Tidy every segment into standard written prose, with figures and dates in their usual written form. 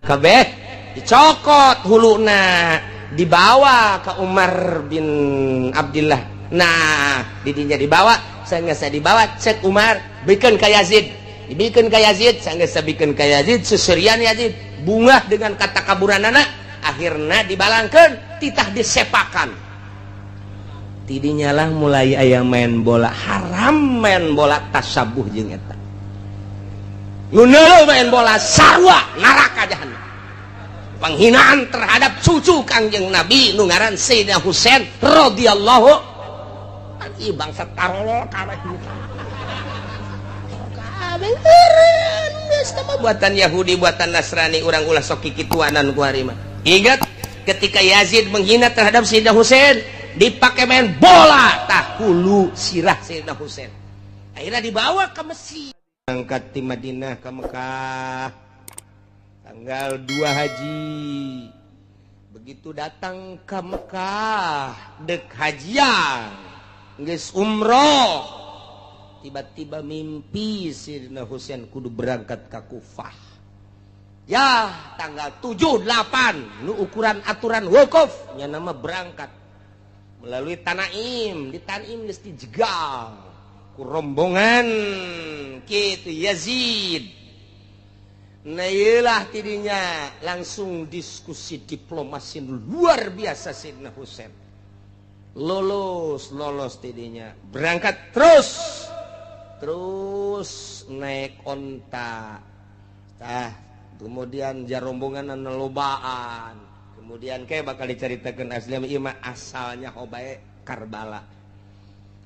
Kabeh dicokot huluna, dibawa ke Umar bin Abdullah. Nah, didinya dibawa, saya dibawa, cek Umar, bikin ka Yazid, dibikin ka Yazid, saya bikin ka Yazid, seserian Yazid bungah dengan kata kaburan anak. Akhirnya dibalangkan, titah disepakan. Tidinya lah mulai aya main bola haram, main bola tasabuh jeung eta nu main bola sarua neraka jahanam, penghinaan terhadap cucu Kangjeng Nabi nu ngaran Sayyidina Husain radhiyallahu. Ih, bangsa tarolo kabeh, kabeh buatan Yahudi, buatan Nasrani. Urang ulah sok kikituanan ku mah. Ingat ketika Yazid menghina terhadap Sayyidina Husain, dipakai main bola, tah hulu sirah Sayyidina Husain akhirnya dibawa ke Mesir. Angkat di Madinah ke Mekah tanggal 2 haji. Begitu datang ke Mekah dek hajian, geus umroh, tiba-tiba mimpi Sayyidina Husain kudu berangkat ke Kufah ya, tanggal 7 8 nu ukuran aturan wukuf nya nama berangkat melalui Tanaim. Di Tanaim geus dijegal ku rombongan kitu Yazid. Nah, iyalah, tidinya langsung diskusi diplomasi luar biasa. Sayyidina Husain lolos, lolos tidinya berangkat terus terus naik onta. Tah, kemudian jarombongan lobaan, kemudian kayak bakal diceritakan asli ima asalnya hobae Karbala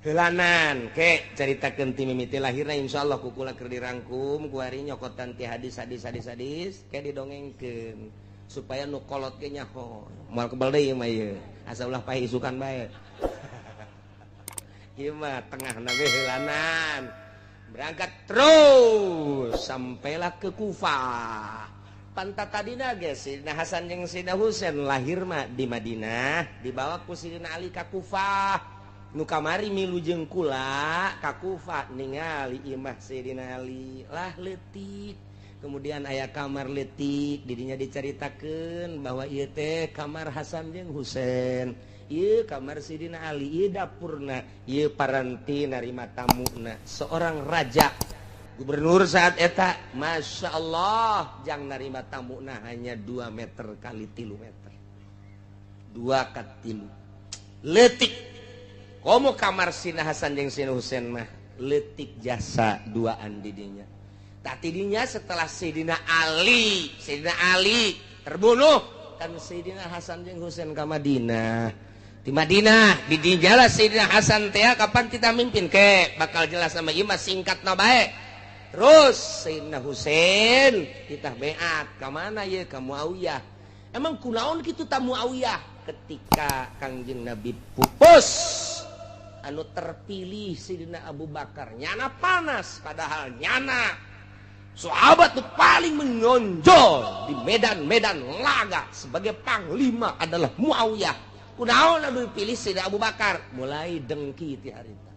helanan ke ceritakan ti mimiti lahirna. Insyaallah ku kula keur dirangkum kuari nyokotan ti hadis, hadis, hadis, hadis, kayak didongengkeun supaya nu kolot ge nyaho. Moal kebal deui mah ieu, asa ulah paeh isukan bae. Ieu mah tengah nabe heulanan berangkat terus sampailah ke Kufah. Pantat tadina ge Sidina Hasan jeung Sidina Husain lahir mah di Madinah, dibawa ku Sidina Ali ka Kufah. Nu kamari milu jeung kula ka Kufah, ningali imah Sidina Ali lah leutik, kemudian aya kamar leutik. Didinya diceritakeun bahwa ieu teh kamar Hasan jeung Husain, ieu kamar Sidina Ali, ieu dapurna, ieu paranti narima tamuna. Seorang raja gubernur saat eta, Masya Allah, jang narima tamuna hanya 2 meter kali 3 meter, 2 ka 3, leutik. Komo kamar Sina Hasan jeung Sina Husain mah leutik, jasa duaan didinya. Tak tidinya setelah Sayyidina Ali terbunuh kan, Sayyidina Hasan jeung Husain ke Madinah. Di Madinah di dijalah Sayyidina Hasan teh kapan kita mimpin, ke bakal jelas sama ieu mah, singkat na bae. Terus Sayyidina Husain kita beat ke mana ya? Ke Muawiyah. Emang kunaon kitu ta Muawiyah? Ketika Kangjeng Nabi pupus, anu terpilih Sayyidina Abu Bakar, nyana panas, padahal nyana sahabat tuh paling menonjol di medan-medan laga sebagai panglima adalah Muawiyah. Kunaon anu dipilih Sayyidina Abu Bakar? Mulai dengki ti harita.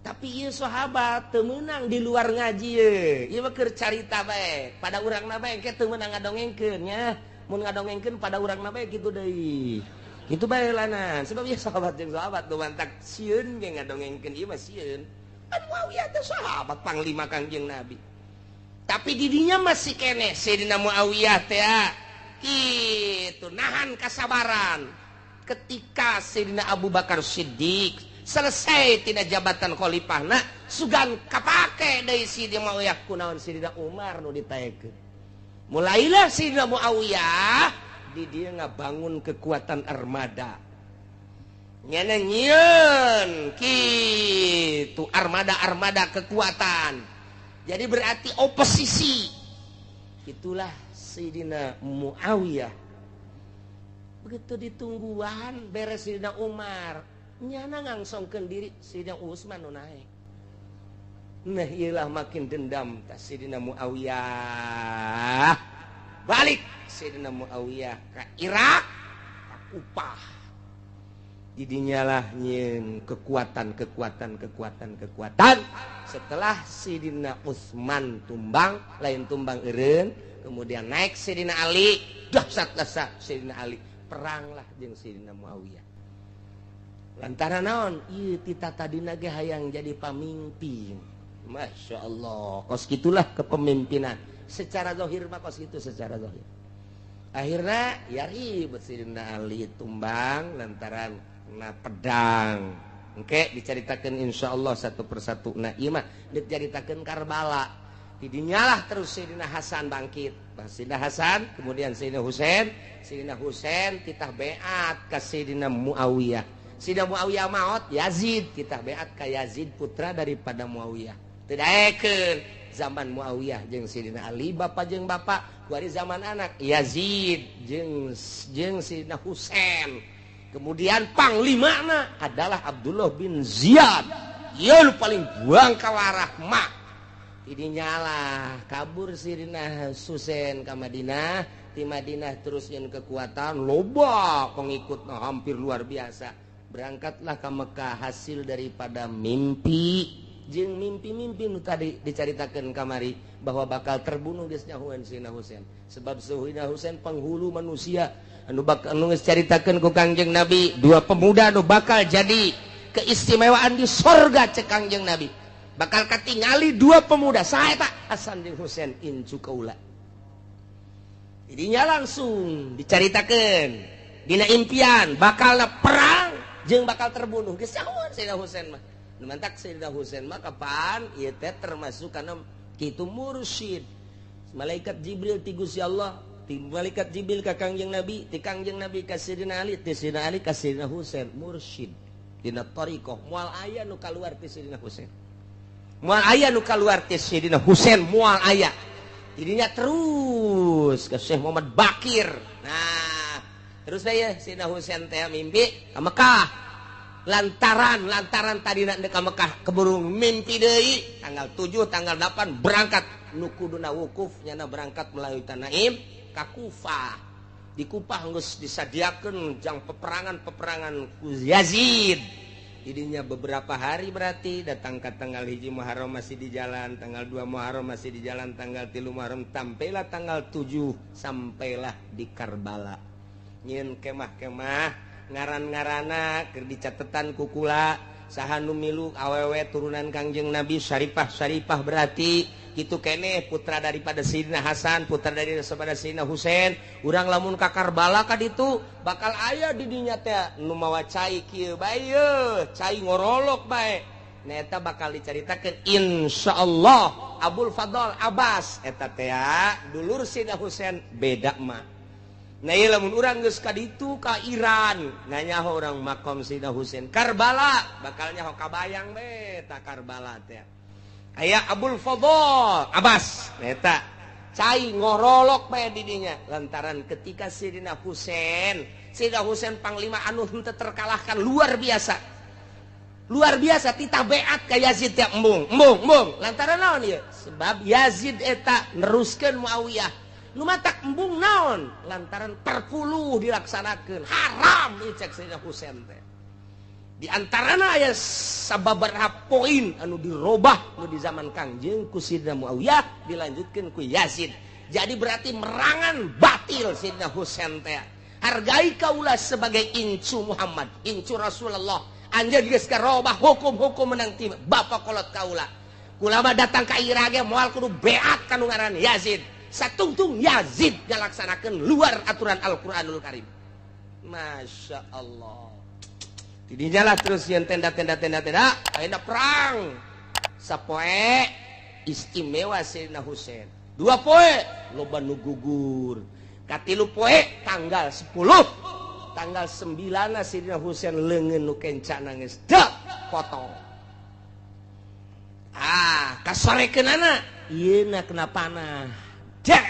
Tapi ieu sahabat teu meunang di luar ngaji ye. Ieu mah keur carita bae pada urangna bae, ke teu meunang ngadongengkeun nya. Mun ngadongengkeun pada urangna bae kitu deui. Kitu bae lanan. Sebab ieu sahabat jeung sahabat nu mantak sieun ge ngadongengkeun ieu mah sieun. Kan Muawiyah teh sahabat panglima Kangjeng Nabi. Tapi didinya masih keneh Sayyidina Muawiyah teh kitu nahan kasabaran. Ketika Sayyidina Abu Bakar Siddiq selesai tina jabatan khalifahna, sugan kapake deui Sayyidina Muawiyah, kunaon Sayyidina Umar nu ditaekeun? Mulailah Sayyidina Muawiyah di dia ngabangun kekuatan armada, nyana nyieun kitu armada-armada kekuatan. Jadi berarti oposisi itulah Sayyidina Muawiyah. Begitu ditungguan beres Sayyidina Umar, nyana ngangsongkeun diri, Sayyidina Utsman nu naik. Nah, iyalah makin dendam tas Sayyidina Muawiyah. Balik Sayyidina Muawiyah ke Irak, ke Kufah. Didinya lah nyieun kekuatan, kekuatan, kekuatan, kekuatan. Setelah Sayyidina Utsman tumbang, lain tumbang eureun. Kemudian naik Sayyidina Ali, dahsyat-dahsyat Sayyidina Ali, peranglah jeung Sayyidina Muawiyah. Lantaran naon? Ieu tita tadina ge hayang jadi pamimpin. Masya Allah, kos gitulah kepemimpinan. Secara zahir mah kos gitu secara zahir. Akhirnya ya ribut Sayyidina Ali tumbang lantaran na pedang. Engke diceritakan insya Allah satu persatu. Nah ieu mah diceritakan Karbala. Didinyalah terus Sayyidina Hasan bangkit. Sayyidina Hasan, kemudian Sayyidina Husain, Sayyidina Husain titah beat ka Sayyidina Muawiyah. Sayyidina Muawiyah maot, Yazid titah beat ka Yazid putra daripada Muawiyah. Teu daekeun zaman Muawiyah jeung Sayyidina Ali bapa jeung bapa, kuari zaman anak Yazid jeung Sayyidina Husain. Kemudian panglimana adalah Abdullah bin Ziyad. Ieu nu paling buang kawarah mak. Ini nyalah kabur Sayyidina Husain ke Madinah, di Madinah terus yang kekuatan loba pengikut hampir luar biasa. Berangkatlah ke Mekah hasil daripada mimpi jeung mimpi-mimpi nu tadi dicaritakeun kamari bahwa bakal terbunuh geus nyahoan Sayyidina Husain. Sebab Sayyidina Husain penghulu manusia anu bakal anu geus caritakeun ku Kangjeng Nabi, dua pemuda anu bakal jadi keistimewaan di sorga cek Kangjeng Nabi. Bakal katingali dua pemuda saha eta Hasan jeung Husain incu kaula. Jadinya langsung dicaritakeun dina impian bakal perang jeung bakal terbunuh. Geus nyahoan Sayyidina Husain mah. Nu mantak Sayyidina Husain mah kapan ieu teh termasuk kana kitu mursyid. Malaikat Jibril ti Gusti Allah, ti malaikat Jibril ka Kangjeng Nabi, ti Kangjeng Nabi ka Sayyidina Ali, ti Sayyidina Ali ka Sayyidina Husain mursyid. Dina thariqah moal aya nu kaluar ti Sayyidina Husain. Moal aya nu kaluar ti Sayyidina Husain, moal aya. Jadinya terus ke Syekh Muhammad Bakir. Nah, terus saya Sayyidina Husain teh mimpi ka Mekah. Lantaran tadi nak ka Mekah keburu mimpi deui tanggal 7 tanggal 8 berangkat nu kuduna wukuf nyana berangkat melalui Tanaim ka Kufah. Di Kufah geus disadiakeun jang peperangan-peperangan ku Yazid. Jadinya beberapa hari berarti datang ke tanggal 1 Muharram masih di jalan, tanggal 2 Muharram masih di jalan, tanggal 3 Muharram sampailah tanggal 7 sampailah di Karbala. Nyin kemah-kemah ngaran-ngarana keur dicatetan kukula saha nu milu awewe turunan Kangjeng Nabi Syarifah-syarifah berarti kitu keneh putra daripada Sayyidina Hasan, putra daripada Sayyidina Husain. Urang lamun ka Karbala ka ditu bakal aya di dinya teh nu mawa cai kieu bae yeuh, cai ngorolok bae. Nah eta bakal dicaritakeun insyaallah Abul Fadl Abbas eta teh dulur Sayyidina Husain beda mah. Nah ieu lamun urang geus ka ditu ka Iran nganyaho urang makom Sayyidina Husain Karbala bakal nyaho kabayang we ta Karbala teh. Aya Abul Fadl Abbas eta cai ngorolok bae di dinya lantaran ketika Sayyidina Husain panglima anu henteu terkalahkan luar biasa. Luar biasa titah beat ka Yazid teh embung embung lantaran naon ieu? Sebab Yazid eta neruskeun Muawiyah. Nu matak embung naon? Lantaran perpuluh dilaksanakeun haram ieu cek Sayyidina Husain teh. Di antarana aya sababaraha poin anu dirobah nu di zaman Kangjeng ku Sayyidina Muawiyah dilanjutkeun ku Yazid. Jadi berarti merangan batil Sayyidina Husain teh. Hargai kaula sebagai incu Muhammad, incu Rasulullah. Anjeun geus karobah hukum-hukum menang ti bapa kolot kaula. Kulama datang ka Irak ge moal kudu beat ka nu ngaran Yazid. Satungtung Yazid ngalaksanakeun luar aturan Al-Qur'anul Karim. Masya Allah. Tidinya lah terus yang tenda ayeuna perang. Sapoe istimewa Sayyidina Husain. 2 poe loba nu gugur. Katilu poe tanggal 10. Tanggal 9 Sayyidina Husain leungeun nu kenca nangis. Dek potong. Ah, kasorekeunana ieuna kena panah. Dek.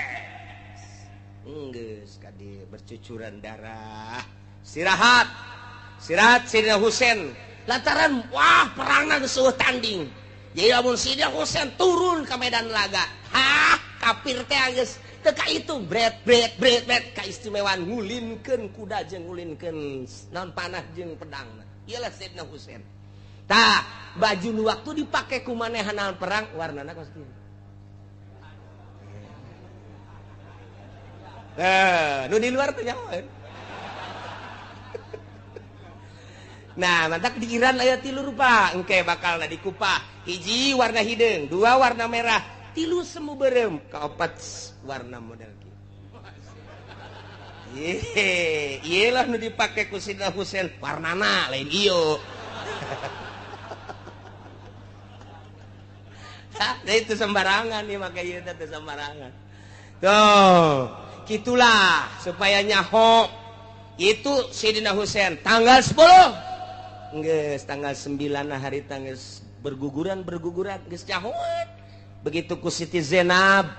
Geus kadi bercucuran darah. Istirahat. Istirahat Sayyidina Husain. Lantaran wah perangna geus eueuh tanding. Jadi lamun Sayyidina Husain turun ke medan laga, hah kafir teh geus teu ka itu bret bret bret bret kaistimewaan ngulinkeun kuda jeung ngulinkeun naon panah jeung pedangna. Ieu lah Sayyidina Husain. Tah, baju nu waktu dipake ku manehanna perang warnana kos kieu. Nah, nu di luar teh nyahoeun. Nah, mantak di Iran aya 3 rupa, engke bakalna dikupah. Hiji warna hideung, 2 warna merah, 3 semu beureum, kaopat warna model kieu. Ye, ieu lah nu dipake ku Sidna Husain, warnana lain ieu. Nah, itu sembarangan nih make ieu teh sembarangan. Tuh, gitulah supaya nyaho. Itu Sidna Husain tanggal 10. Geus tanggal 9 hari tanggal berguguran geus nyahoeun. Begitu ku Siti Zainab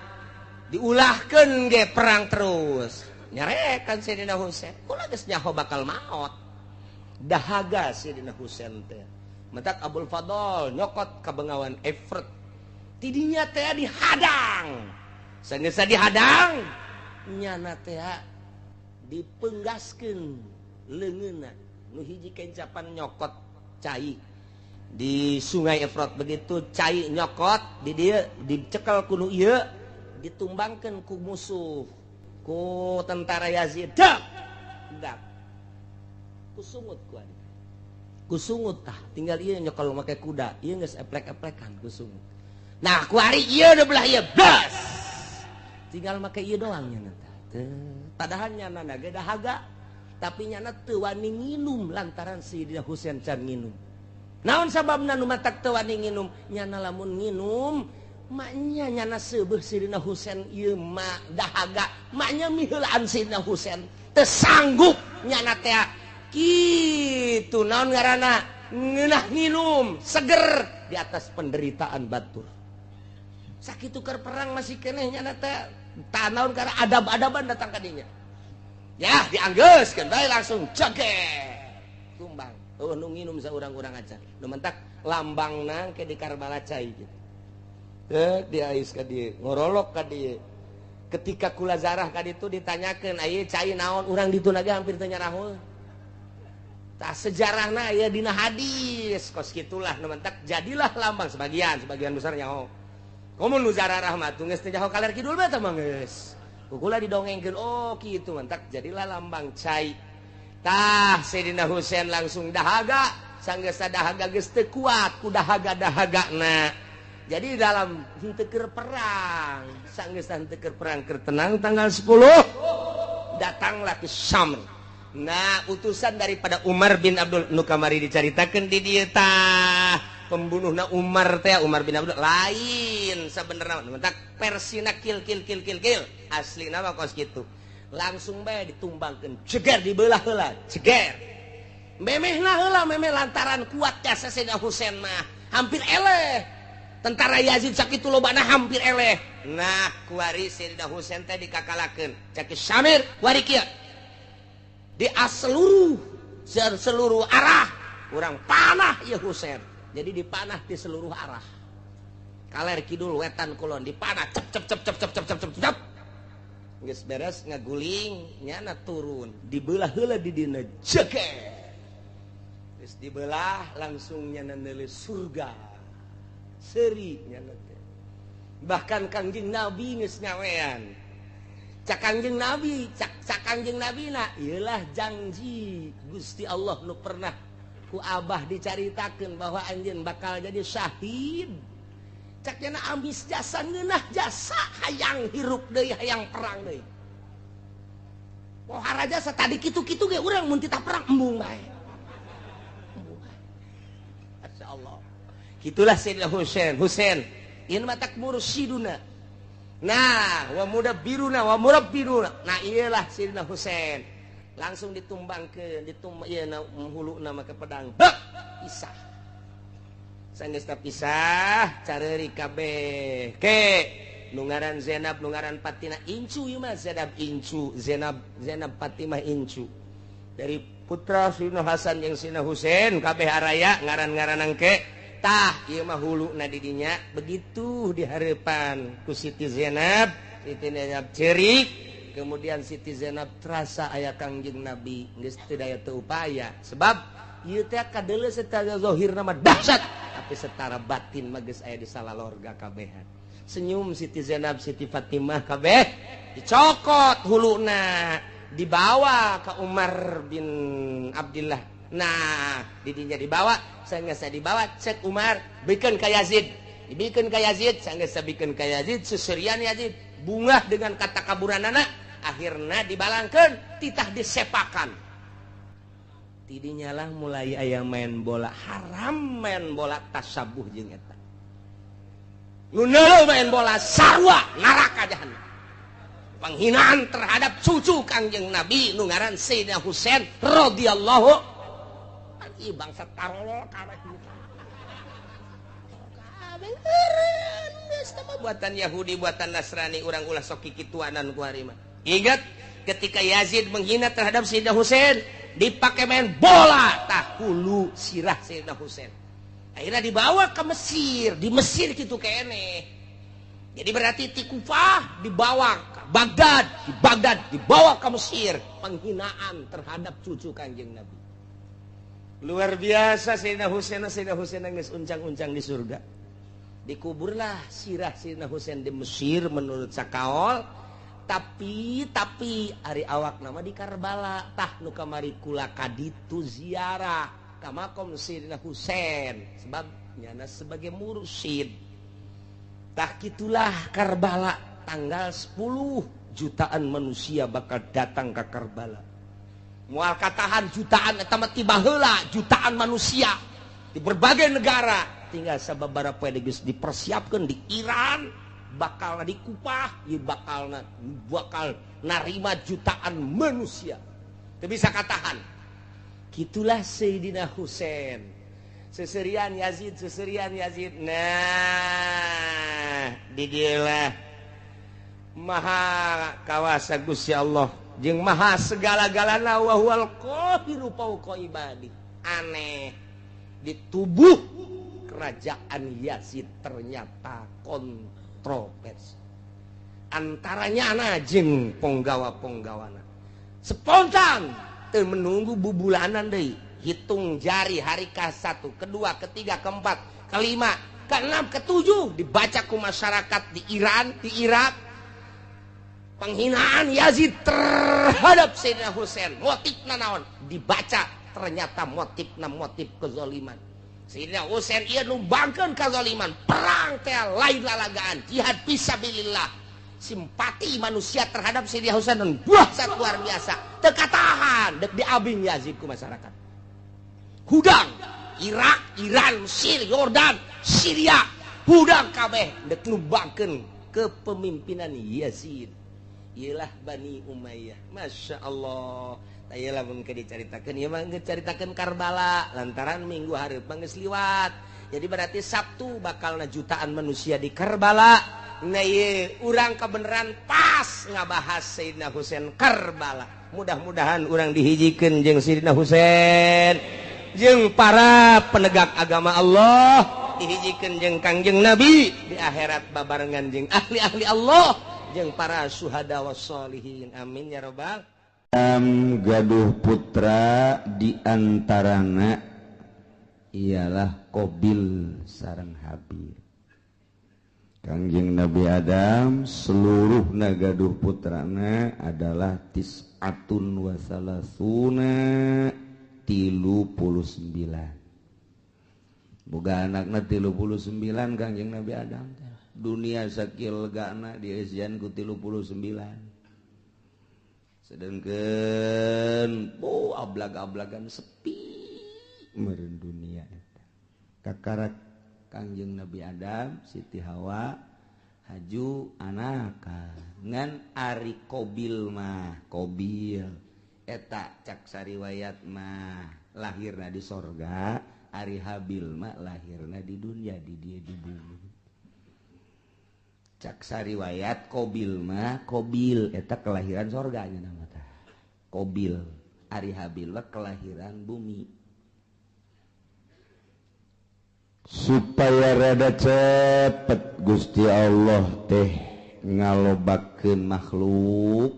diulahkeun ge perang terus. Nyarekan Sidna Husain, kula geus nyaho bakal maot. Dahaga Sidna Husain teh. Mentak Abul Fadl nyokot ka bengawan Efrat. Tidinya teh dihadang. Sanggeus dihadang, nyana teh dipenggaskeun leungeunna. Nu hiji kencapan nyokot cai di Sungai Efrat. Begitu cai nyokot di dieu dicekel ku nu ieu, ditumbangkeun ku musuh, ku tentara Yazid. Dak. Dak. Kusungut ku adi. Kusungut tah, tinggal ieu nyokel make kuda, ieu geus eplek-eplekan kusungut. Nah, ku ari ieu udah belah ieu, blas. Tinggal make ieu doang nya teh. Padahal nyana ge dahaga, tapi nyana teu wani nginum lantaran Sayyidina Husain can nginum. Naon sababna nu matak teu wani nginum? Nyana lamun nginum, maknya nyana seubeuh Sayyidina Husain ieu mah dahaga, maknya miheulaan Sayyidina Husain. Teu sanggup nyana teh. Kitu naon ngaranna? Ngeunah nginum, seger di atas penderitaan batur. Sakitu keur perang masih keneh nyana teh tanaon karena adab-adaban datang ka dinya. Ya, dianggeuskeun bae langsung ceger. Tumbang. Oh, nu nginum saurang-urang acan. Nu mentak lambangna ke di Karbala cai gitu. Teu diais ka dieu, ngorolok ka dieu. Ketika kula zarah ka ditu ditanyakeun, "Aya cai naon?" Urang ditu lagi hampir teu nyarahul. Tah sejarahna aya dina hadis, kos kitulah nu mentak jadilah lambang sebagian, sebagian besar nyaho. Komun nu zarah mah geus teu nyaho kaler kidul bae tah mah geus. Kukula didongengkeun, oh kitu mentak jadilah lambang cai. Tah Sayyidina Husain langsung dahaga, sanggeus dahaga geus teu kuat ku dahaga-dahagana. Jadi dalam henteu keur perang, sanggeus henteu keur perang keur tenang tanggal 10 datanglah ke Syam. Nah, utusan daripada Umar bin Abdul nu kamari dicaritakeun di dieu tah, pembunuhna Umar teh Umar bin Abdul lain sabenerna mentak persina kil kil kil kil kil aslina mah kos kitu. Langsung bae ditumbangkeun, ceger dibelah heula, ceger. Memehna heula memeh lantaran kuat jasa Sayyidina Husain mah hampir eleh. Tentara Yazid sakitu lobana hampir eleh. Nah, kuari Sayyidina Husain teh dikakalakeun. Cek Syamir kuari kieu. Di seluruh arah urang panah ieu Husain. Jadi dipanah di seluruh arah. Kaler kidul wetan kulon dipanah cep cep cep cep cep cep cep cep cep. Geus beres ngaguling nyana turun dibelah heula di dina jeger. Geus dibelah langsung nyana neuleus surga. Seuri nyana teh. Bahkan Kangjeng Nabi geus nyawean. Cak Kangjeng Nabi, cak Kangjeng Nabi na ieulah janji Gusti Allah nu pernah ku abah dicaritakeun bahwa anjeun bakal jadi syahid. Cak nyana ambis jasa ngeunah jasa hayang hirup deui hayang perang deui. Pohara jasa tadi kitu-kitu ge urang mun titah perang embung bae. Embung bae. Masyaallah. Kitulah Sayyidina Husain. Husain ieu mah tak mursyiduna. Nah, wa mudabbiruna wa murabbiruna. Nah, iyalah Sayyidina Husain. Langsung ditumbangkeun, ditumbang ieu na huluna make pedang. Bek, pisah. Sanggeus pisah, careuri kabeh. Ke nu ngaran Zainab, nu ngaran Fatimah incu ieu mah Zainab incu, Zainab Fatimah incu. Dari putra Sayyidina Hasan jeung Sayyidina Husain kabeh araya ngaran-ngaran engke. Tah ieu mah huluna di dinya begitu dihareupan ku Siti Zainab, Siti Zainab cerik, kemudian Siti Zainab terasa aya Kangjeng Nabi geus teu daya teu upaya sebab ieu teh kadeuleu secara zahirna mah dahsyat, Tapi setara batin mah geus aya di salalorga kabehan. Senyum Siti Zainab, Siti Fatimah kabeh dicokot huluna, dibawa ke Umar bin Abdillah. Nah, didinya dibawa, sanggeus dibawa cek Umar, bikeun ka Yazid. Dibikeun ka Yazid, sanggeus bikeun ka Yazid, seserian Yazid bungah dengan kata kaburanana, akhirna dibalangkeun, titah disepakan. Tidinyalah mulai aya main bola haram, main bola tasabuh jeung eta. Nu main bola sarua neraka jahanam. Penghinaan terhadap cucu Kangjeng Nabi nu ngaran Sayyidina Husain radhiyallahu anhu. Bangsa tarolol kabeh. Kabeh eureun geus mah buatan Yahudi, buatan Nasrani, urang ulah sok kikituanan ku ari mah. Ingat ketika Yazid menghina terhadap Sayyidina Husain, dipakai main bola tah hulu sirah Sayyidina Husain. Akhirnya dibawa ke Mesir, di Mesir gitu kene. Jadi berarti ti Kufah dibawa ke Baghdad, di Baghdad dibawa ke Mesir, penghinaan terhadap cucu Kanjeng Nabi. Luar biasa Sayyidina Husain, Sayyidina Husain geus uncang-uncang di surga. Dikuburlah sirah Sayyidina Husain di Mesir menurut sakaol. Tapi ari awak nama di Karbala tah nu kamari kula kaditu ziarah ka makom Sayyidina Husain sebab nyana sebagai mursyid. Tah kitulah Karbala tanggal 10 jutaan manusia bakal datang ke Karbala. Moal katahan jutaan eta mah tiba heula jutaan manusia di berbagai negara, tinggal sababaraha poe geus dipersiapkeun di Iran, bakal dikupah, ieu bakal narima jutaan manusia. Teu bisa katahan. Kitulah Sayyidina Husain. Seserian Yazid, seserian Yazid. Nah, di dieu maha kawasa Gusti Allah jeung maha segala-galana wa huwal qahiru fauqa ibadi. Aneh, di tubuh kerajaan Yazid ternyata kontroversi antaranya ana jeung ponggawa-ponggawana. Spontan teu menunggu bubulanan deui, hitung jari hari ke-1, kedua, ketiga, keempat, kelima, keenam, ketujuh dibaca ku masyarakat di Iran, di Irak, penghinaan Yazid terhadap Sayyidina Husain. Motifna naon? Dibaca ternyata motifna motif kezaliman. Sayyidina Husain ieu numbangkeun kezaliman, perang teh lain lalagaan, jihad fisabilillah. Simpati manusia terhadap Sayyidina Husain dan dahsyat luar biasa. Teu katahan dek diabing Yazid ku masyarakat. Hudang Irak, Iran, Mesir, Yordan, Syria, hudang kabeh dek numbangkeun kepemimpinan Yazid. Ialah Bani Umayyah. Masya Allah. Iyalah mun keur dicaritakeun ieu mah geus caritakeun Karbala lantaran minggu hareup mah geus liwat. Jadi berarti Sabtu bakalna jutaan manusia di Karbala. Nah ieu urang kebenaran pas ngabahas Sayyidina Husain Karbala. Mudah-mudahan urang dihijikeun jeung Sayyidina Husain, jeung para penegak agama Allah, dihijikeun jeung Kangjeng Nabi di akhirat babarengan jeung ahli-ahli Allah, jeung para syuhada wassolihin. Amin ya robbal. Gaduh putra diantarana ialah Qabil sareng Habil. Kangjeng Nabi Adam seluruh gaduh putrana adalah tis'atun wa salasuna 39. Boga anakna 39 Kangjeng Nabi Adam. Dunia sakieu legana dieusian ku 39. Sedangkan ablag-ablagan sepi meureun dunia eta. Kakarak Kangjeng Nabi Adam, Siti Hawa haju anaka ngan ari Qabil mah, Qabil eta cak sariwayat mah lahirna di sorga, ari Habil mah lahirna di dunia, di dia di bumi. Cak sariwayat Qabil mah, Qabil eta kelahiran sorga nya nama tah. Qabil, ari Habil mah kelahiran bumi. Supaya rada cepet Gusti Allah teh ngalobakeun makhluk,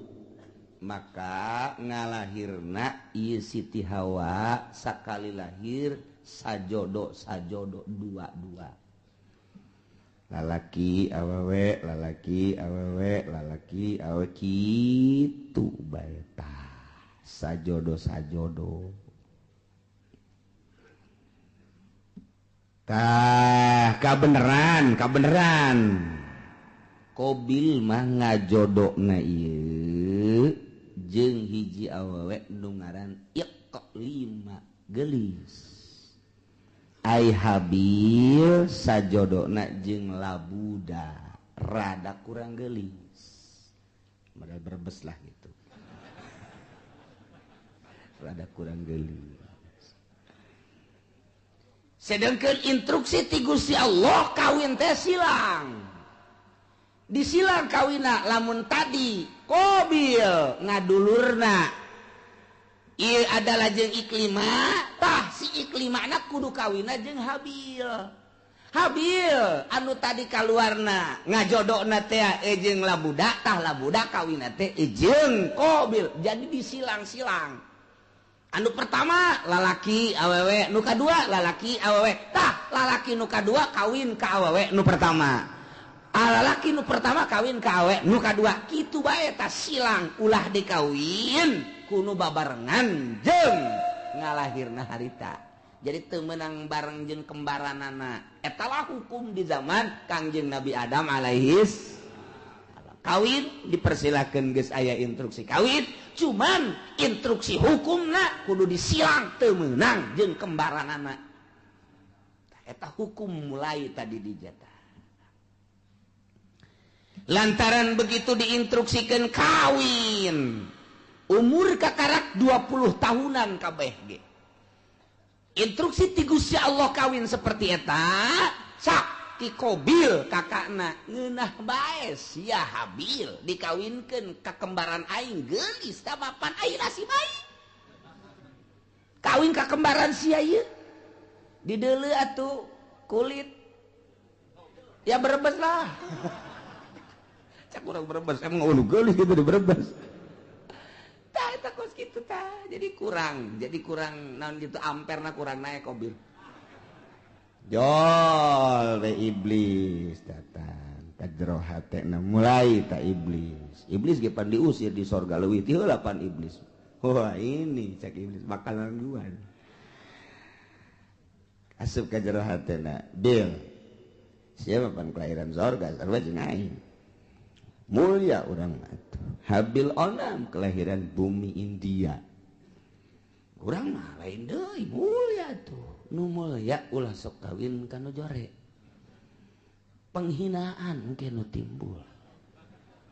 maka ngalahirna ieu Siti Hawa sakali lahir Sajodo sajodo dua-dua. Lalaki awewe, lalaki awewe, lalaki awewe kitu bae tah. Sajodo sajodo. Tah kabeneran, kabeneran. Kobil mah ngajodona ieu jeung hiji awewe nu ngaran Iqlima geulis. Ai Habil sajodona jeung Labuda rada kurang geulis. Modal berbes lah gitu. Rada kurang geulis. Sedangkan instruksi ti Gusti Allah kawin teh silang. Disilang kawina lamun tadi Kobil ngadulurna ieu adalah jeung Iklima, tah si Iklimana kudu kawina jeung Habil. Habil anu tadi kaluarna ngajodona teh jeung Labuda, tah Labuda kawina teh jeung Kobil. Jadi disilang-silang. Anu pertama lalaki awewe, nu kadua lalaki awewe, tah lalaki nu kadua kawin ka awewe nu pertama. Lalaki nu pertama kawin ka awewe nu kadua, kitu bae tah silang ulah dikawin kuno babarengan jeung ngalahirna harita. Jadi teu meunang bareng jeung kembaranana. Eta lah hukum di zaman Kangjeng Nabi Adam alaihis salam. Kawin dipersilakeun geus aya instruksi kawin, cuman instruksi hukumna kudu disilang teu meunang jeung kembaranana. Eta hukum mulai tadi dijata. Lantaran begitu diinstruksikan kawin, umur kakarak 20 tahunan kabeh ge. Instruksi ti Gusti Allah kawin seperti eta, sak ti Kobil kakakna ngeunah bae sia Habil dikawinkeun ka kembaran aing geulis tah mapan aing nasib aing. Kawin ka kembaran sia ieu. Dideuleu atuh kulit. Ya berebes lah. Cak urang berebes emang ulu geulis gitu di berebes. Tah eta kos kitu tah. Jadi kurang naon gitu amperna kurang naik Kobil. Jol we iblis datang ka jero hatena mulai ta iblis. Iblis ge pan diusir di sorga leuwih ti heula pan iblis. Wah ini cak iblis bakalan gua. Asup ka jero hatena, Bil. Siapa pan kelahiran sorga sarua jeung aing. Mulia urang atuh. Habil onam kelahiran bumi India. Urang mah lain deui mulia tuh. Nu mulia ulah sok kawin ka nu jore. Penghinaan engke nu timbul.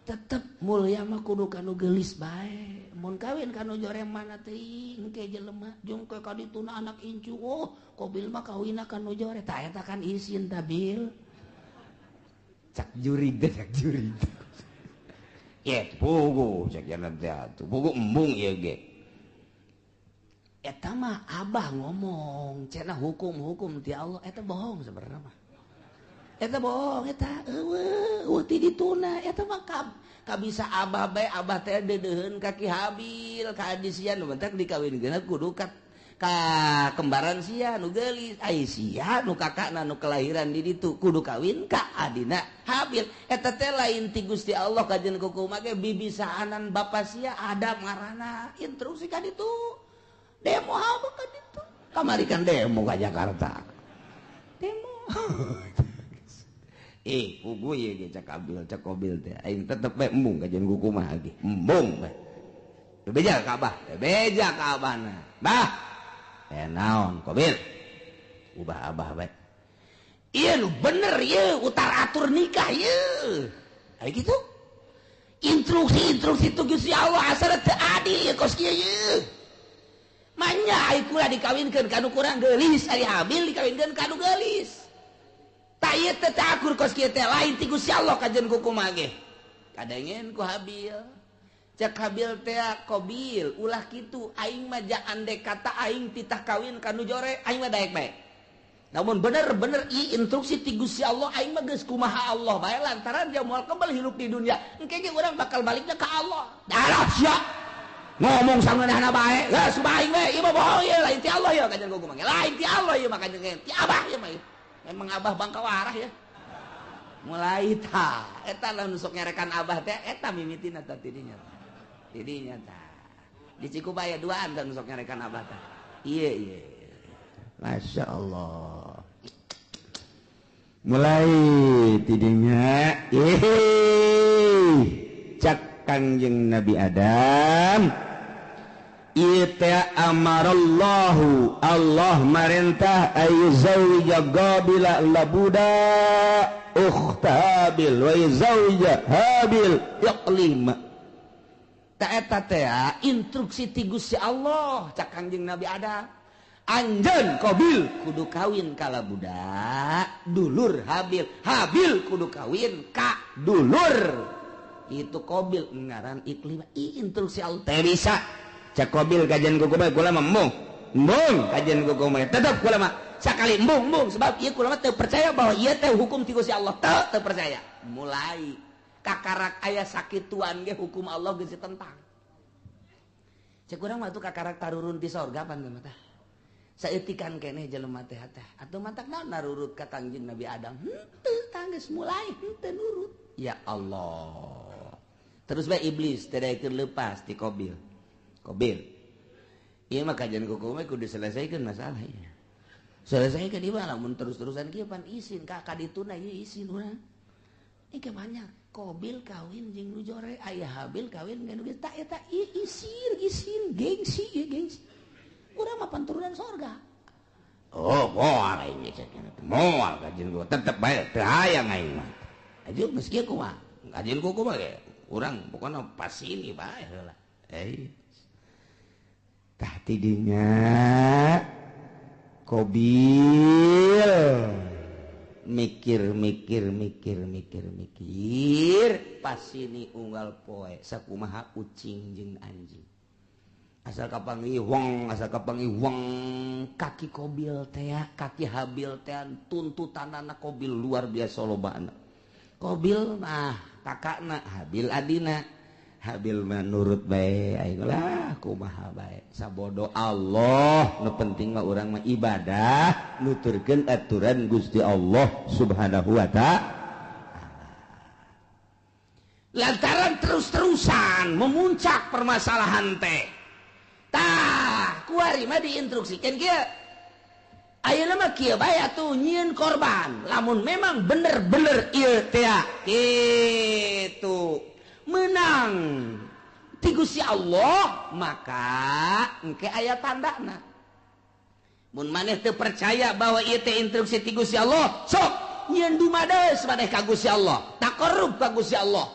Tetep mulia mah kudu ka nu geulis bae. Mun kawin ka nu jore mana teuing engke jelema jeung ke ka dituna anak incu. Oh, Kobil mah kawinna ka nu jore. Tah eta kan isin ta Bil. Cak jurig teh cak jurig. Ye, pugu cek jalan teh atuh. Pugu embung ieu ge. Eta mah abah ngomong, cenah hukum-hukum ti Allah eta bohong sebenarnya mah. Eta bohong eta eueuh ti dituna eta mah kabisa abah bae abah teh deudeuheun ka Ki Habil ka adi sia nu bentak dikawinkeun kudu ka kembaran sia nu geulis ai sia nu kakakna nu kelahiran di ditu kudu kawin ka adina Habil. Eta teh lain ti Gusti Allah kajen kukumaha ge bibisaanan bapa sia Adam ngaranna instruksi ka ditu. Demo apa ka ditu? Kamari kan demo ka Jakarta. Demo. Pugu ieu ge cak Abil cak Kobil teh aing tetep bae embung kajen kukumaha ge. Embung bae. Bebeja ka abah, bebeja ka abahna. Bah. Naon Kobil? Ubah abah bae. Ieu nu bener ieu utar atur nikah ieu. Aya kitu. Instruksi-instruksi tu Gusti Allah asal teu adil ieu kos kieu ieu. Manya ai kula dikawinkeun ka nu kurang geulis, ari Habil dikawinkeun ka nu geulis. Tah ieu teh teu akur kos kieu teh lain ti Gusti Allah kajen kukumaha ge. Kadengen ku Habil. Cek Habil teh Kobil ulah kitu aing mah ja andek kata aing titah kawin ka nu jore aing mah daek bae. Namun bener-bener i instruksi ti Gusti Allah aing mah geus kumaha Allah bae lantaran dia moal kebel hirup di dunia. Engke ge urang bakal baliknya ka Allah. Darah sia. Ngomong sangeunahna bae, geus bae we, ieu mah bohong ieu, lain ti Allah ieu kajian kuku mah. Lain ti Allah ieu mah kajian ti Abah ieu mah. Memang Abah bangka warah ya. Mulai ta, eta lah nu sok nyarekan Abah teh eta mimitina tah tidinya. Tidinya tah. Di Cikupa aya duaan tah nu sok nyarekan Abah tah. Ieu ieu. Masya Allah. Mulai tidinya cak Kangjeng Nabi Adam ieu teh amarallahu Allah marentah ayyuzawija qabila labuda ukhta Habil wa yuzawija Habil iqlima. Ta eta teh instruksi ti Gusti Allah cak Kangjeng Nabi Adam, anjeun Qabil kudu kawin ka labuda dulur Habil, Habil kudu kawin ka dulur itu Qabil ngaran Iklimah. Instruksi Allah teh bisa cak Qabil kajian kuku mah kula mah embung embung kajian kuku mah tetep kula mah sakali embung embung sebab ieu kula mah teu percaya bahwa ieu teh hukum ti Gusti Allah, teu percaya. Mulai kakarak aya sakituan ge hukum Allah geus ditentang. Cek urang mah tuh kakarak tarurun ti sorga pan mah tah saeutikan keneh jelema teh teh atuh matak naon narurut ka Kangjeng Nabi Adam henteu tanggeus mulai henteu nurut. Ya Allah. Terus bae iblis teu daekeun leupas ti Qabil. Qabil. Ieu mah kajian kuku mah kudu diselesaikan masalah ieu. Selesaikan ieu mah lamun terus-terusan kieu pan isin ka kadituna ieu isin urang. Ieu banyak Qabil kawin jeung nu jore, aya Habil kawin jeung nu geus tah eta isin isin gengsi ieu gengsi. Urang mah turunan sorga. Oh, moal aing geus moal kajian kuku tetep bae teu hayang aing mah. Aju geus kieu kumaha? Kajian kuku mah ge urang pokona pas ini bae heula. Tah tidinya Qabil mikir mikir mikir mikir mikir pas ini unggal poe sakumaha ucing jeung anjing. Asal kapanggih wong, asal kapanggih wong, kaki Qabil teh, kaki Habil teh tuntutanana Qabil luar biasa lobana. Qabil mah kakakna, Habil adina. Habil mah nurut bae aing lah kumaha bae sabodo Allah, nu penting mah urang mah ibadah nuturkeun aturan Gusti Allah Subhanahu wa ta'ala. Lantaran terus-terusan memuncak permasalahan teh. Tah, kuari mah diinstruksikeun kieu. Ayeuna mah kieu bae atuh nyieun korban. Lamun memang bener-bener ieu teh kitu menang ti Gusti Allah, maka engke aya tandana. Mun maneh teu percaya bahwa ieu teh instruksi ti Gusti Allah, sok nyieun dumades maneh ka Gusti Allah, taqarrub ka Gusti Allah.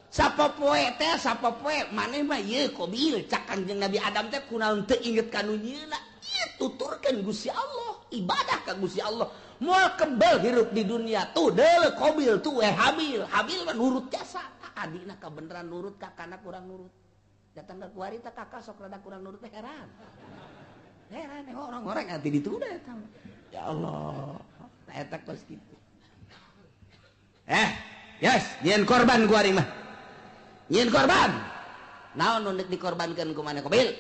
Sapopoe teh sapopoe maneh mah ieu Qabil cak Kangjeng Nabi Adam teh kunaon teu inget ka nu nyieunna. Ieu tuturkeun Gusti Allah, ibadah ka Gusti Allah. Moal kebel hirup di dunia tuh deuleu Qabil tuh Habil. Habil mah nurut jasa. Adina kabeneran nurut, kakana kurang nurut. Datang ke kuari teh kakak sok rada kurang nurut teh heran. Heran orang-orang nanti ditunda eta. Ya Allah. Nah eta kos kitu. Yes, nyieun korban kuari mah. Nyieun korban. Naon nu deuk dikorbankeun ku maneh Qabil?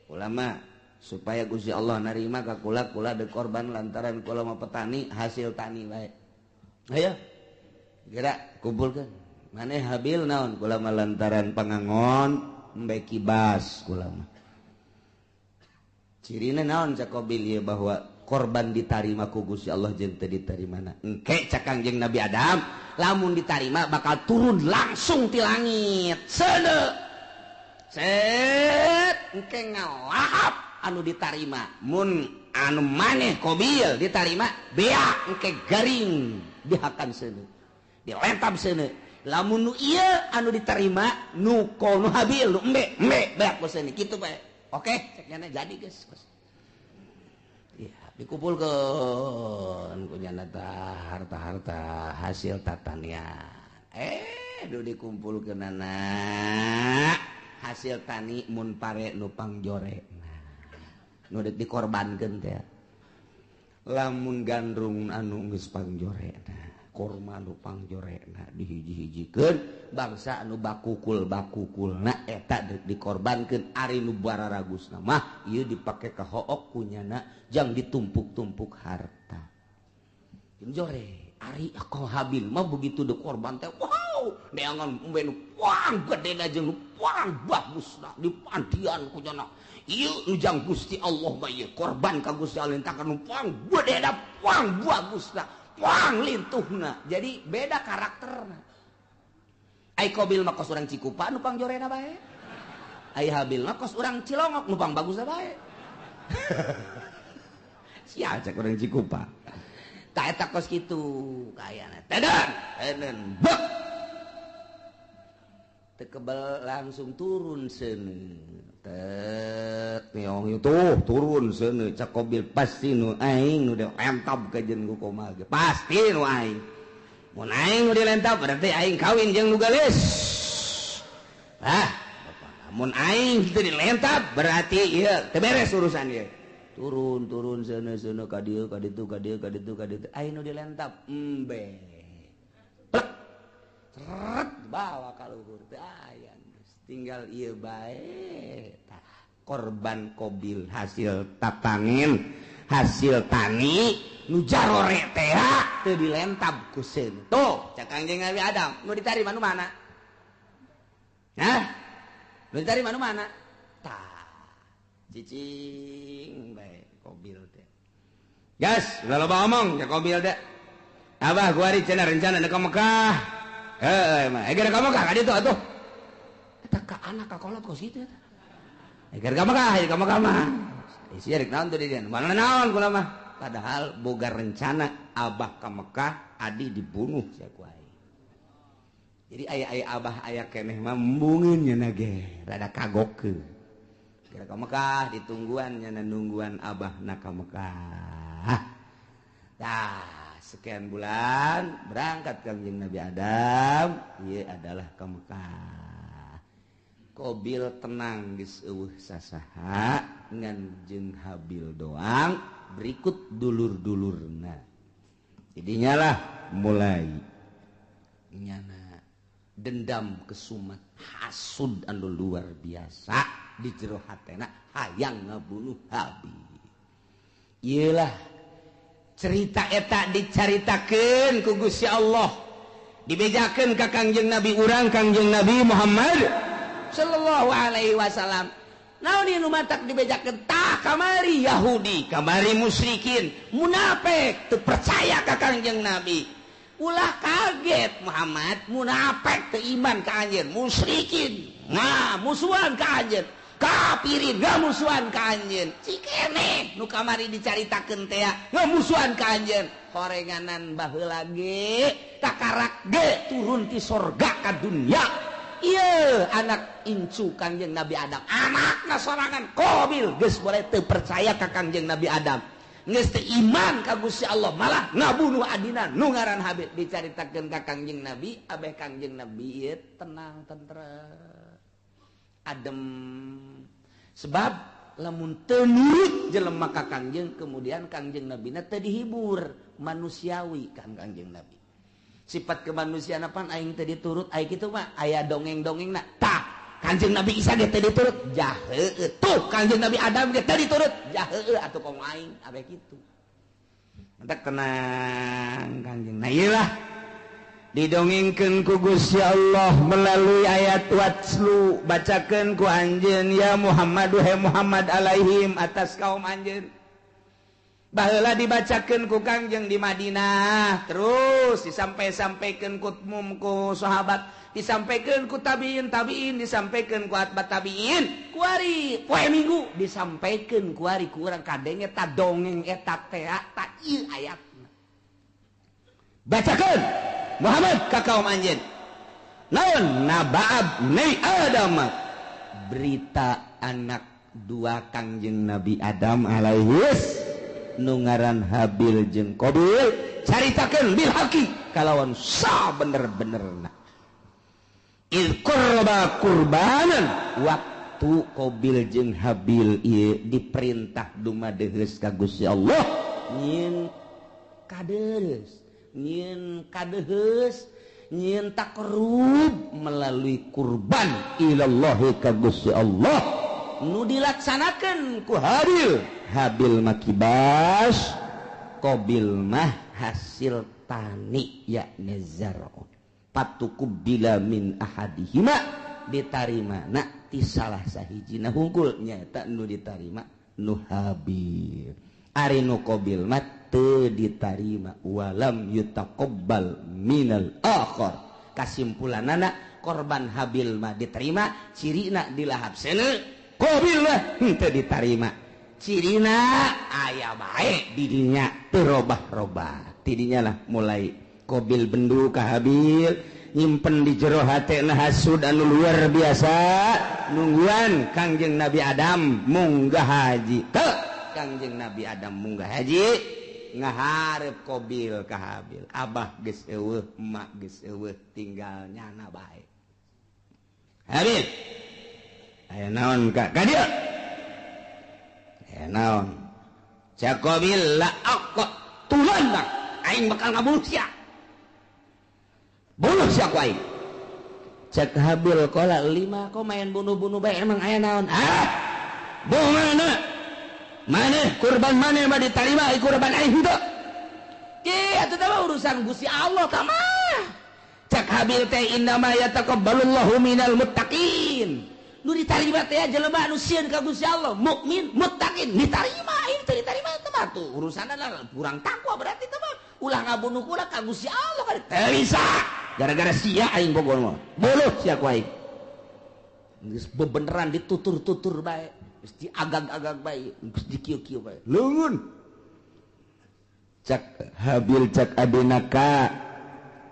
Ulama supaya Gusti Allah narima ka kula, kula deuk korban lantaran kula mah petani, hasil tani bae. Ayo. Gerak kumpulkeun. Maneh Habil naon kula mah lantaran pangangon embe kibas kula mah. Cirina naon cak Qabil ieu bahwa korban ditarima ku Gusti Allah jeung teu ditarimana. Engke cak Kangjeng Nabi Adam lamun ditarima bakal turun langsung ti langit. Seuneu. Set engke ngalahap anu ditarima. Mun anu maneh Qabil ditarima beak engke garing dihakan seuneu. Dilentab seuneu. Lamun nu ieu anu diterima nu nu Habil nu embe embe beak ku seuneu kitu bae. Oke, cek nyana jadi geus. Ya, dikumpulkeun ku nyana tah harta-harta hasil tatanian. Nu dikumpulkeunana hasil tani mun pare nu pangjore. Nah, nu deuk dikorbankeun teh. Lamun gandrung anu geus pangjore. Nah, Korma nu pangjorekna dihiji-hijikeun bangsa anu bakukul-bakukulna eta dikorbankeun ari nu bararagusna mah ieu dipake ka hook kunyana jang ditumpuk-tumpuk harta. Jore ari Habil mah begitu dikorban teh wow neangan embe nu pang gedena jeung nu pang bagusna dipandian kunyana ieu nu jang Gusti Allah mah ieu korban ka Gusti Allah takan nu pang gedena pang bagusna pang lintuhna. Jadi beda karakterna. Ai Qabil mah kos urang Cikupa nu pangjorena bae. Ai Habil mah kos urang Cilongok nu pang bagusna bae. Sia cek urang Cikupa. Tah eta kos kitu kayana. Teden, teden bek. Teu kebel langsung turun seuneu. Tet niong tuh turun seuneu cak Qabil pasti nu aing nu dilentab ka jeung ku komal ge. Pasti nu aing. Mun aing nu dilentab berarti aing kawin jeung nu geulis. Ah, mun aing teu dilentab berarti ieu teu beres urusan ieu. Turun turun seuneu seuneu ka dieu ka ditu ka dieu ka ditu ka ditu aing nu dilentab embe. Plek. Seret bawa ka luhur teu aya. Tinggal ieu bae tah korban Qabil hasil tatanin hasil tani nu jarore teh teu dilentab ku seun. Tuh cak Kangjeng Nabi Adam nu ditarima nu mana? Hah? Nu ditarima nu mana? Tah cicing bae Qabil teh. Gas, ulah loba omong cak Qabil teh. Abah kuari cenah rencana ka Mekah. Heuh mah, geura ka Mekah ka ditu atuh. Eta ka anak ka kolot kos kitu eta. Eger ka Mekah, ka Mekah mah. Isi rek naon tuh di dieu? Mana naon kula mah. Padahal boga rencana abah ka Mekah, adi dibunuh sia ku aing. Jadi aya-aya abah aya keneh mah embungeun nya ge, rada kagokeun. Geura ka Mekah ditungguan nya nungguan abahna ka Mekah. Tah, sekian bulan berangkat Kangjeng Nabi Adam, ieu adalah ka Mekah. Qabil tenang geus eueuh sasaha ngan jeung Habil doang berikut dulur-dulurna. Jadinya lah mulai nyana dendam kesumat hasud anu luar biasa di jero hatena hayang ngabunuh Habil. Ieulah cerita eta dicaritakeun ku Gusti Allah dibejakeun ka Kangjeng Nabi urang Kangjeng Nabi Muhammad sallallahu alaihi wasallam. Naon ieu nu matak dibejakeun tah kamari Yahudi, kamari musyrikin, munafik teu percaya ka Kangjeng Nabi. Ulah kaget Muhammad, munafik teu iman ka anjeun, musyrikin nah musuhan ka anjeun, kafirin ngamusuhan ka anjeun. Cikene nu kamari dicaritakeun teh ngamusuhan ka anjeun. Horenganan baheula ge kakarak ge turun ti sorga ka dunya. Iya anak incu Kangjeng Nabi Adam, anakna sorangan Qabil geus boleh teu percaya ka Kangjeng Nabi Adam, geus teu iman ka Gusti Allah, malah ngabunuh adina nu ngaran Habil. Dicaritakeun ka Kangjeng Nabi, abeh Kangjeng Nabi ieu tenang tentrem adem. Sebab lamun teu nurut jelema ka Kangjeng, kemudian Kangjeng Nabina teu dihibur, manusiawi kan Kangjeng Nabi. Sifat kemanusiaan apaan aing teu diturut aing kitu mah aya dongeng-dongengna. Tah, Kangjeng Nabi Isa ge teu diturut, jaheueuh. Tuh Kangjeng Nabi Adam ge teu diturut, jaheueuh atuh komo aing abeh kitu. Mantak tenang Kangjeng. Nah ieu lah didongengkeun ku Gusti Allah melalui ayat watslu, bacakeun ku anjeun ya Muhammad duhe Muhammad alaihim atas kaum anjeun. Baheula dibacakeun ku Kangjeng di Madinah, terus disampai-sampaikeun ku mum ku sahabat, disampaikeun ku tabiin tabiin, disampaikeun ku atba tabiin, kuari poe Minggu disampaikeun kuari ku urang kadenge ta dongeng eta teh ta ieu ayatna. Bacakeun Muhammad ka kaum anjeun. Naon nabaab nei Adam, berita anak dua Kangjeng Nabi Adam alaihis nu ngaran Habil jeung Qabil, caritakeun bil haqi kalawan sabener-benerna. Iz qurba qurbanan, waktu Qabil jeung Habil ieu diperintah dumadeheus ka Gusti Allah nyieun kadeus Nyieun kadeheus, nyieun takrub melalui kurban ilallahi ka Gusti Allah nu dilaksanakeun ku Habil. Habil makibas, Qabil mah hasil tani yakni zar'un. Patuqubila min ahadihima ditarima na ti salah sahijina hungkul nyaeta nu ditarima nu Habil. Ari nu Qabil mah teu ditarima walam yutaqabbal minal akhar. Kasimpulanana korban Habil mah diterima cirina dilahap seuneu, Qabil mah henteu ditarima cirina aya bae di dinya teu robah-robah. Tidinya lah mulai Qabil bendu ka Habil nyimpen di jero hatena hasud anu luar biasa nungguan Kangjeng Nabi Adam munggah haji. Teu Kangjeng Nabi Adam munggah haji ngaharep Qabil ka Habil. Abah geus eueuh, emak geus eueuh, tinggal nyana bae. Habil aya naon ka ka dieu? Aya naon? Cak Qabil la aqtulan aing bakal ngabunuh sia. Bunuh sia ku aing. Cak Habil qala lima kok main bunuh-bunuh bae emang aya naon? Ah! Bunuh maneh kurban maneh mah ditarima kurban aing henteu. Ki atuh teh urusan Gusti Allah tah mah. Cak Habil teh innama yataqabbalullahu minal muttaqin. Nu ditarima teh jelema anu sieun ka Gusti Allah, mukmin, muttaqin, ditarima aing teh ditarima teh mah tuh urusanna kurang takwa berarti teh mah. Ulah ngabunuh kula ka Gusti Allah kan teu bisa. Gara-gara sia aing bogor mah. Bunuh sia ku aing. Geus bebeneran ditutur-tutur bae, geus diagag-agag bae, geus dikieu-kieu bae. Leungeun. Cak Habil cak adina ka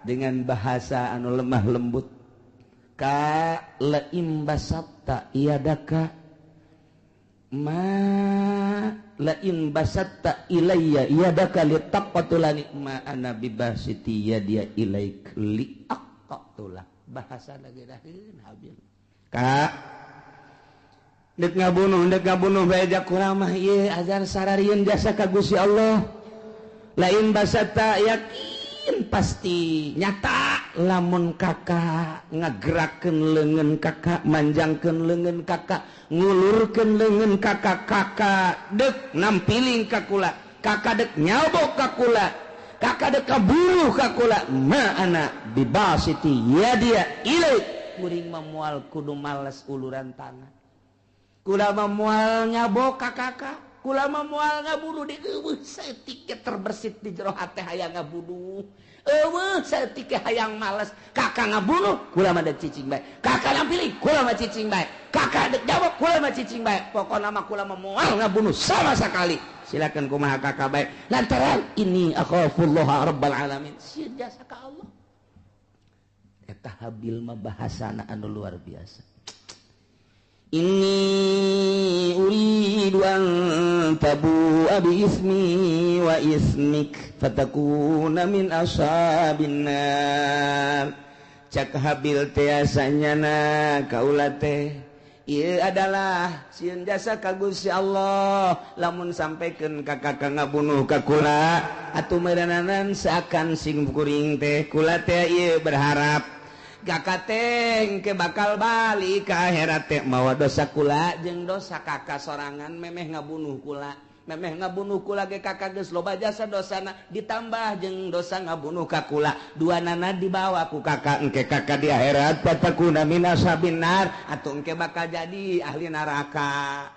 dengan bahasa anu lemah lembut. Ka laim basatta iadaka ma lain basatta ilayya yadaka litaqatulani ma ana bibasiti yadia ilaik liaqatula. Bahasa lagi daheun Habil. Ka dek ngabunuh bae ja kuramah ieu azan sararieun jasa ka Gusti Allah. Lain basatta yakin pasti nyata lamun kakak ngagerakeun leungeun kakak, manjangkeun leungeun kakak, ngulurkeun leungeun kakak, kakak dek nampiling ka kula, kakak dek nyabok ka kula, kakak dek kaburuh ka kula, ma ana bibasiti yadia ilaik. Kuring mah moal kudu males uluran tangan, kula mah moal nyabok ka kakak, kula mah moal ngabunuh di eueuh saeutik ge terbersit di jero hate hayang ngabunuh. Eueuh saeutik ge hayang males, kakak ngabunuh kula mah dek cicing bae, kakak nampiling kula mah cicing bae, kakak dek jawab kula mah cicing bae, pokona mah kula mah moal ngabunuh sama sekali. Silakan kumaha kakak bae lantaran ini akhafullaha rabbal alamin, sieun jasa ka Allah. Eta Habil mah bahasana anu luar biasa. Inni uridu an tabu'a bi ismi wa ismik fatakuna min ashabin nar. Cak Habil teh asanyana kaula teh ieu adalah sieun jasa ka Gusti Allah lamun sampaikan ka kakak ngabunuh ka kula atuh meureunanan seakan sing kuring teh kula teh ieu berharap kakak teh ke bakal balik ke akhirat teh mawa dosa kula jeung dosa kakak sorangan memeh ngabunuh kula, memeh ngabunuh kula ge kakak geus loba jasa dosana ditambah jeung dosa ngabunuh ka kula dua nana dibawa ku kakak engke kakak di akhirat fatakuna min ashabin nar atuh engke bakal jadi ahli neraka.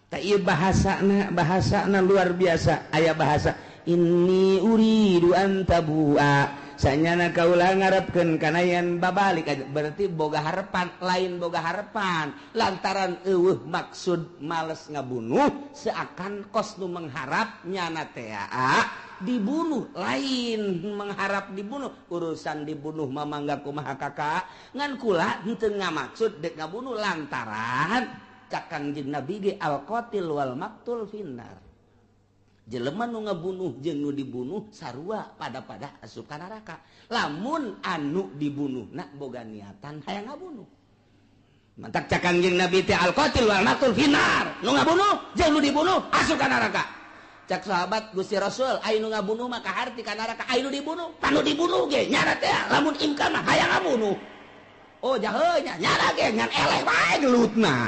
Tah ieu bahasana, bahasana luar biasa. Aya bahasa inni uridu an tabua sanyana kaula ngarepkeun kana yen babalik aja, berarti boga harapan, lain boga harapan lantaran eueuh maksud males ngabunuh seakan kos nu mengharap nyana teh dibunuh, lain mengharap dibunuh, urusan dibunuh mah mangga kumaha kakak ngan kula henteu ngamaksud dek ngabunuh lantaran cak Kangjeng Nabi ge al qatil wal maktul finnar. Jelema nu ngabunuh jeung nu dibunuh sarua pada-pada asup ka neraka. Lamun anu dibunuhna boga niatan hayang ngabunuh. Mantak cak Kangjeng Nabi teh al qatil wal maqtul finnar. Nu ngabunuh jeung nu dibunuh asup ka neraka. Cak sahabat Gusti Rasul, aya nu ngabunuh mah kaharti ka neraka, aya nu dibunuh, panu dibunuh ge nyana teh lamun imkan mah hayang ngabunuh. Oh jahe nya, nyana ge ngan eleh bae gelutna.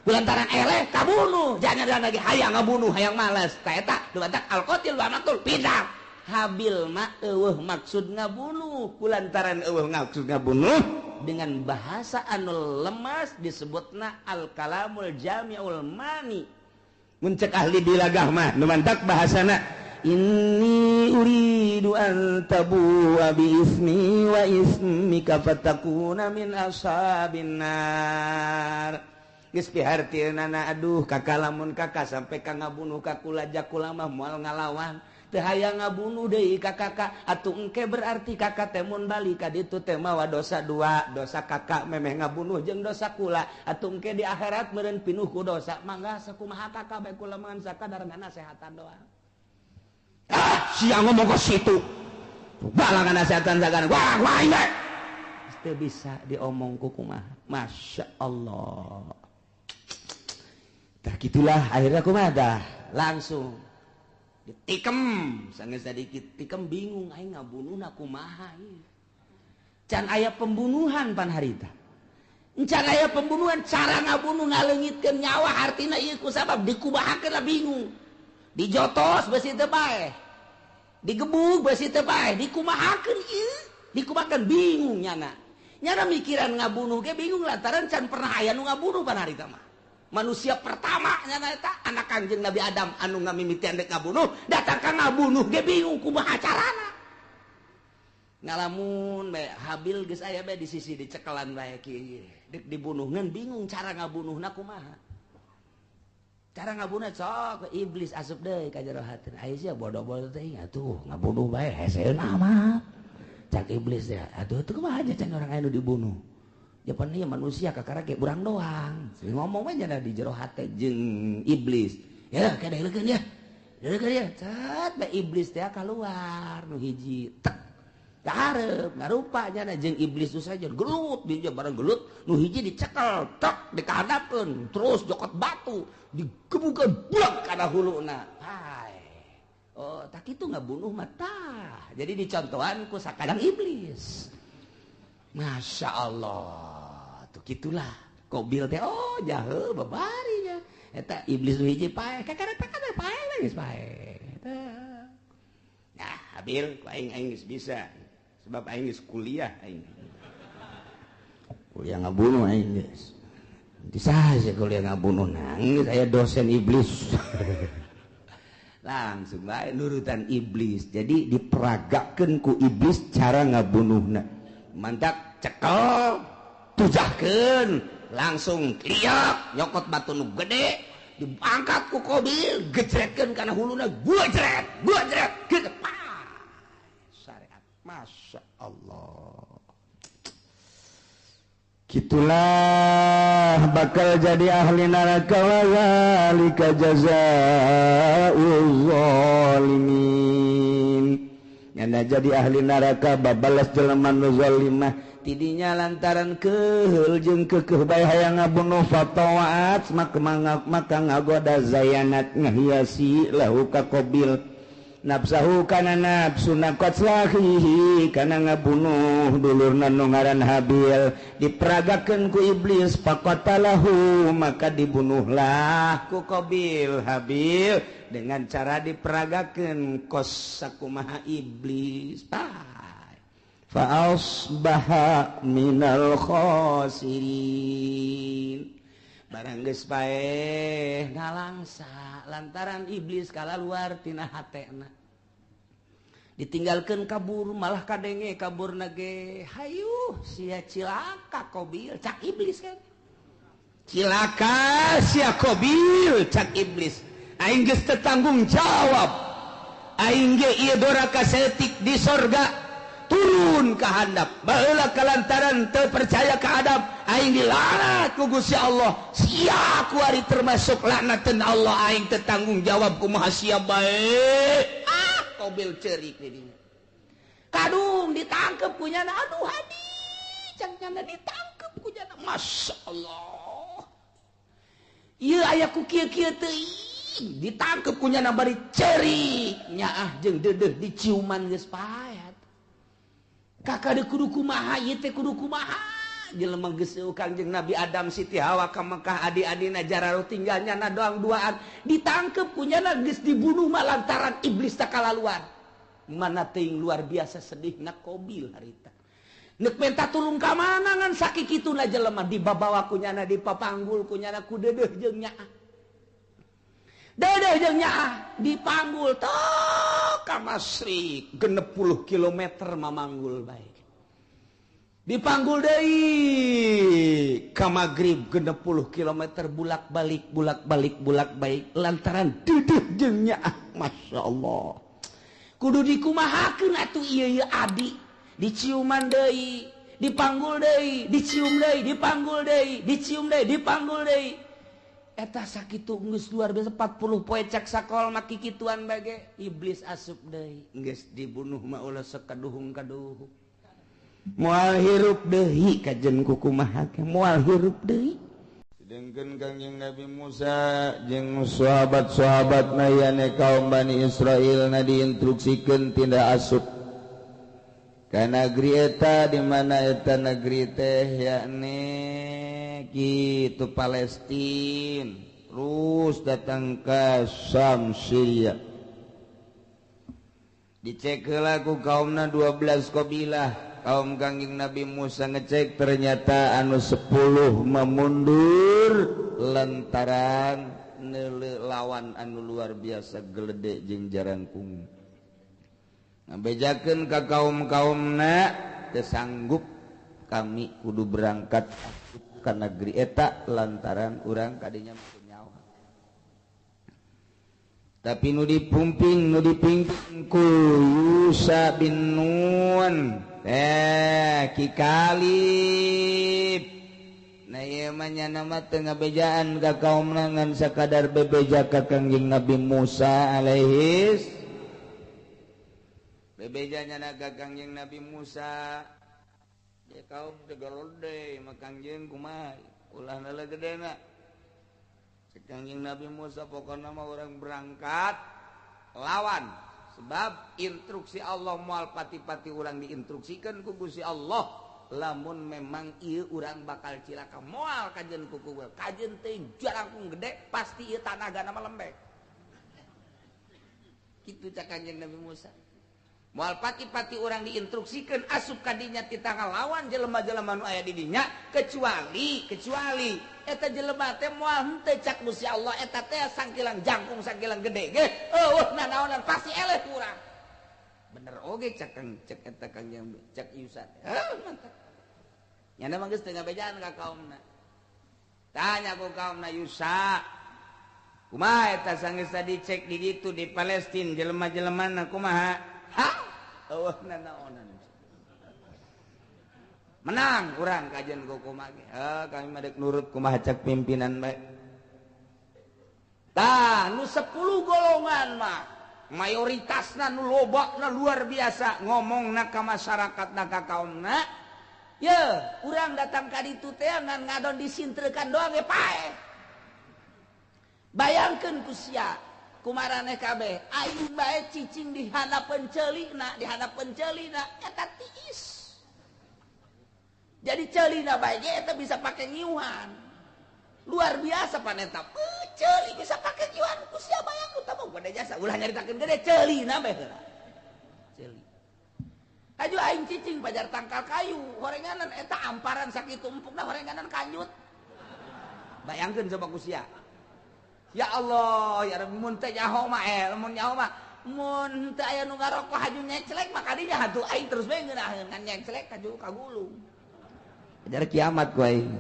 Kulantaran eleh kabunuh, jangan lagi hayang ngabunuh, hayang malas. Ta eta dumantak al-qatil wa maqtul pindah. Habil mah eueuh maksud ngabunuh, kulantaran eueuh maksud ngabunuh dengan bahasa anu lemas disebutna al-kalamul jami'ul mani. Mun cek ahli bilagah mah nu mantak bahasana inni uridu an tabu'a bi ismi wa ismika fatakuna min ashabin nar. Geus pihartieunana aduh kakak lamun kakak sampai ka ngabunuh ka kula jakula mah moal ngalawan. Teu hayang ngabunuh deui ka kakak atuh engke berarti kakak teh mun balik ka ditu teh mawa dosa dua, dosa kakak memeh ngabunuh jeung dosa kula atuh engke di akhirat meureun pinuh ku dosa. Mangga sakumaha kakak bae kula mah sakadar nasehatan doang. Ah, sia ngomong ke situ. Balangan nasehatan sagana. Wah, wah bae. Teu bisa diomong ku kumaha. Masya Allah. Tah gitulah akhirnya kumaha dah langsung ditikem sanggeus sadikit tikem bingung aing ngabunuhna kumaha ieu. Can aya pembunuhan pan harita. Can aya pembunuhan cara ngabunuh ngaleungitkeun nyawa artina ieu ku sabab dikubahakeun lah bingung. Dijotos beusi teu paeh. Digebug beusi teu paeh, dikumahakeun ieu, dikumahakeun bingung nyana. Nyana mikiran ngabunuh ge bingung lantaran can pernah aya nu ngabunuh pan harita mah. Manusia pertama nyana eta anak Kangjeng Nabi Adam anu ngamimitian dek ngabunuh, datang ka ngabunuh ge bingung kumaha carana. Ngalamun bae Habil geus aya bae di sisi dicekelan bae kieu. Dek dibunuh ngan bingung cara ngabunuhna kumaha. Cara ngabunuh sok iblis asup deui ka jero hatina. Aya sia bodoh-bodoh teh atuh ngabunuh bae heseuna mah. Cak iblis teh atuh teu kumaha can urang aya nu dibunuh. Japan ieu manusia kakara ge urang doang. Ngomong we nya di jero hate jeung iblis. Ya kada heulekeun ya. Heulekeun ya. Cet bae iblis teh kaluar nu hiji. Tek. Kahareup ngarupa nya jeung iblis tu saja gelut dia bareng gelut nu hiji dicekel tek dikahadapkeun terus jokot batu digebukeun buak kana huluna. Hai. Oh, tak kitu ngabunuh mah tah. Jadi dicontohan ku sakadang iblis. Masya Allah, tuh gitulah. Kobil teh, oh jahe babarinya. Eta iblis nu hiji paeh, kakara takana paeh geus paeh. Nah, Habil ku aing aing geus bisa. Sebab aing geus kuliah aing. Kuliah ngabunuh aing geus. Bisa sih kuliah ngabunuh nangis aya dosen iblis. Langsung bae nurutan iblis. Jadi diperagakeun ku iblis cara ngabunuhna. Mantak cekel tujahkeun langsung liak nyokot batu nu gede diangkat ku Kobil gejretkeun kana huluna gua jret gitu syariat. Masya Allah, gitulah bakal jadi ahli neraka wa zalika jazaa'uz zalimin. Nyana jadi ahli neraka babalas jelema nu zalimah tidinya lantaran keheul jeung keukeuh bae hayang ngabunuh fatawaat maka ngagoda zayanat ngahiasi lahu ka Qabil nafsahu kana nafsuna qatlahihi kana ngabunuh dulurna nu ngaran Habil diperagakeun ku iblis faqatalahu maka dibunuhlah ku Qabil Habil dengan cara diperagakeun kos sakumaha iblis. Fa asbaha minal khasirin. Barang geus paeh ngalangsa lantaran iblis kalaluar tina hatena. Ditinggalkeun kabur malah kadenge kaburna ge hayuh sia cilaka Qabil cak iblis kan. Cilaka sia Qabil cak iblis. Aing geus teu tanggung jawab. Aing ge ieu doraka saeutik di sorga turun ka handap. Baheula kalantaran teu percaya ka Adam, aing dilaknat ku Gusti Allah. Sia kuari termasuk laknateun Allah, aing teu tanggung jawab kumaha sia bae. Ah, Qabil ceurik di dinya. Kadung ditangkep ku nyana, aduh hadi, cang nyana ditangkep ku nyana. Masya Allah. Ieu aya ku kieu-kieu teuing. Ditangkep ku nyana bari cerik nyaah jeung deudeuh diciuman geus paet. Kakak de kudu kumaha ieu teh kudu kumaha jelema geus Kangjeng Nabi Adam Siti Hawa ka Mekah adi-adina jararuh tinggal nyana doang duaan ditangkep ku nyana geus dibunuh mah lantaran iblis takalaluan. Mana teuing luar biasa sedihna Qabil harita. Nek minta tulung ka mana ngan sakikituna jelema dibabawa ku nyana dipapanggul ku nyana ku deudeuh jeung nyaah. Deudeuh jeung nyaah dipanggul tok ka Masyrik 60 km mamanggul bae. Dipanggul deui ka Magrib 60 km bulak-balik bulak-balik bulak-balik lantaran deudeuh jeung nyaah. Masya Allah. Kudu dikumahakeun atuh ieu ieu adi diciuman deui, dipanggul deui, dicium deui, dipanggul deui, dicium deui, dipanggul deui. Eta sakitu geus luar biasa 40 poe cek sakol mah kikituan bage iblis asup deui geus dibunuh mah ulah sekaduhung-kaduhung moal hirup deui kajen kukumaha ge moal hirup deui. Sedengkeun Kangjeng Nabi Musa jeung sahabat-sahabatna yane kaum Bani Israil na diinstruksikeun tindak asup ka negeri eta di mana eta negeri teh yakni kitu Palestina terus datang ke Syam Syria dicek heula ku kaumna 12 kabilah kaum Kangjeng Nabi Musa ngecek ternyata anu 10 memundur lantaran neuleuh lawan anu luar biasa gelede jeung jarangkung ngabejakeun ka kaum-kaumna teu sanggup kami kudu berangkat ka negeri eta lantaran urang kadinya nyawa. Tapi nu dipumping nu dipimpin ku Yusa bin Nun Ki Kalib. Nah ieu mah nyana mah teu ngabejaan ka kaumna ngan sakadar bebeja ka Kangjeng Nabi Musa alaihis. Bebeja nyana ka Kangjeng Nabi Musa. Ya kaum teu garode mah Kangjeng kumaha ulah nala gedena. Cek Kangjeng Nabi Musa pokona mah urang berangkat lawan. Sebab instruksi Allah moal pati-pati urang diinstruksikan ku Gusti Allah lamun memang ieu urang bakal cilaka moal kajen ku kuku kajen teh jarangkung gede pasti ieu tanagana mah lembek kitu cak Kanjeng Nabi Musa moal pati-pati urang diinstruksikan asup ka dinya titah ngalawan jelema-jelema nu aya di dinya kecuali eta jelema teh moal henteu cak Gusti Allah eta teh sangkilang jangkung sangkilang gede ge eueuh nanaonan pasti eleh ku urang bener oge cak kang cek eta Kangjeng cak Yusa heuh mantap nyana mah geus teu ngabejaan ka kaumna tanya ku kaumna Yusa kumaha eta sanggeus dicek di ditu di Palestina jelema-jelemana kumaha ha eueuh nanaonan menang urang kajian kumaha ge kami mah dek nurut kumaha cak pimpinan bae tah nu 10 golongan mah mayoritasna nu lobana luar biasa ngomongna ka masyarakatna ka kaumna ye urang datang ka ditu teh ngan ngadon disintrekan doang ge paeh bayangkeun ku sia kumaraneh kabeh aing bae cicing di handapeun ceulina eta tiis. Jadi ceulina bae ge eta bisa pake ngiuhan. Luar biasa paneta. Ceuli bisa pake ngiuhan ku sia bayang tah mah gede jasa ulah nyaritakeun gede ceulina bae heula. Ceuli. Aju aing cicing pajar tangkal kayu horenganan eta amparan sakitu empukna horenganan kanjut. Bayangkeun coba ku sia. Ya Allah, ya Rabbi mun teh nyaho mah mun nyaho mah mun teu aya nu ngarokok haju nyeclek mah kadinya hantu aing terus bae ngeunaheun ngan nyeclek haju kagulung. Ajar kiamat ku aing.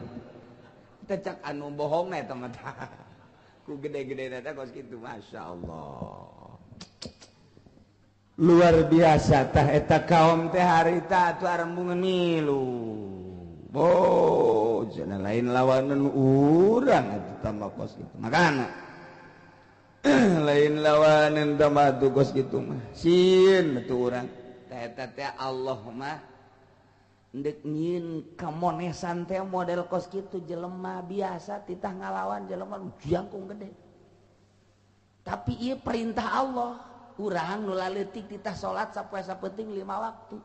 Teh cak anu bohongna eta mah ku gede-gede eta kos kitu masyaallah. Luar biasa tah eta kaum teh harita atuh arembungan milu. Bo, cenah lain lawanan urang atuh tambah kos kitu. Makana lain lawanan tambah atuh kos kitu mah. Sieun atuh urang. Tah eta teh Allah mah ndek nyieun kamonesan teh model kos kitu jelema biasa titah ngalawan jelema jangkung gede. Tapi ieu perintah Allah. Urang nu laletik titah salat sapoe sapenting 5 waktu.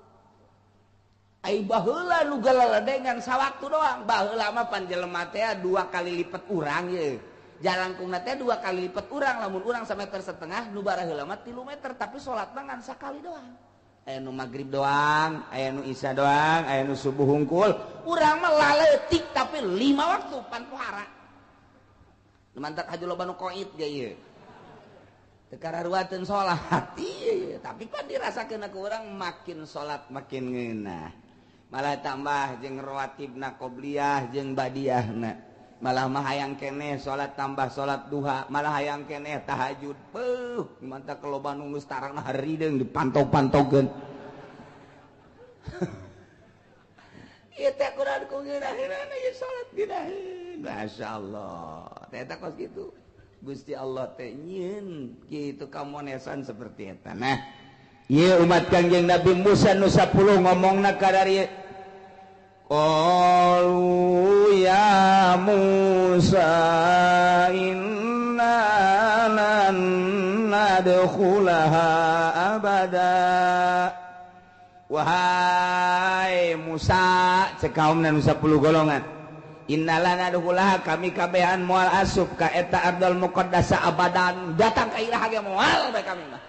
Ai baheula nu galaladengan sawaktu doang. Baheula mah pan jelema teh 2 kali lipat urang ye. Jalangkungna teh 2 kali lipat urang, lamun urang 1,5 meter nu baraheula mah 3 meter, tapi salatna ngan sakali doang. Aya nu magrib doang, aya nu isya doang, aya nu subuh hungkul. Urang mah laletik tapi 5 waktu pan pohara. Nu mantak haju loba nu koit ge ieu. Teu kararuateun salat. Ieu, tapi pan dirasakeun ku urang makin salat makin ngeunah. Malah tambah jeung rawatibna qobliyah jeung badiahna. Malah mah hayang keneh salat tambah salat duha, malah hayang keneh tahajud. Beuh, mantak loba nu geus tarangna harideung dipantog-pantogeun. Ieu teh kurang ku ngeunaheunana ieu salat ngeunaheun. Masyaallah. Teh eta kos kitu. Gusti Allah teh nyieun kitu kamonesan seperti eta. Nah, ieu umat Kangjeng Nabi Musa nu 10 ngomongna ka dari Qalu ya Musa inna lan nadkhulaha abada. Wahai Musa, cek kaumna nu 10 golongan. Inna lan nadkhulaha, kami kabehan moal asup ka eta ardal muqaddasa abadan, datang ka iraha ge moal bae kami mah.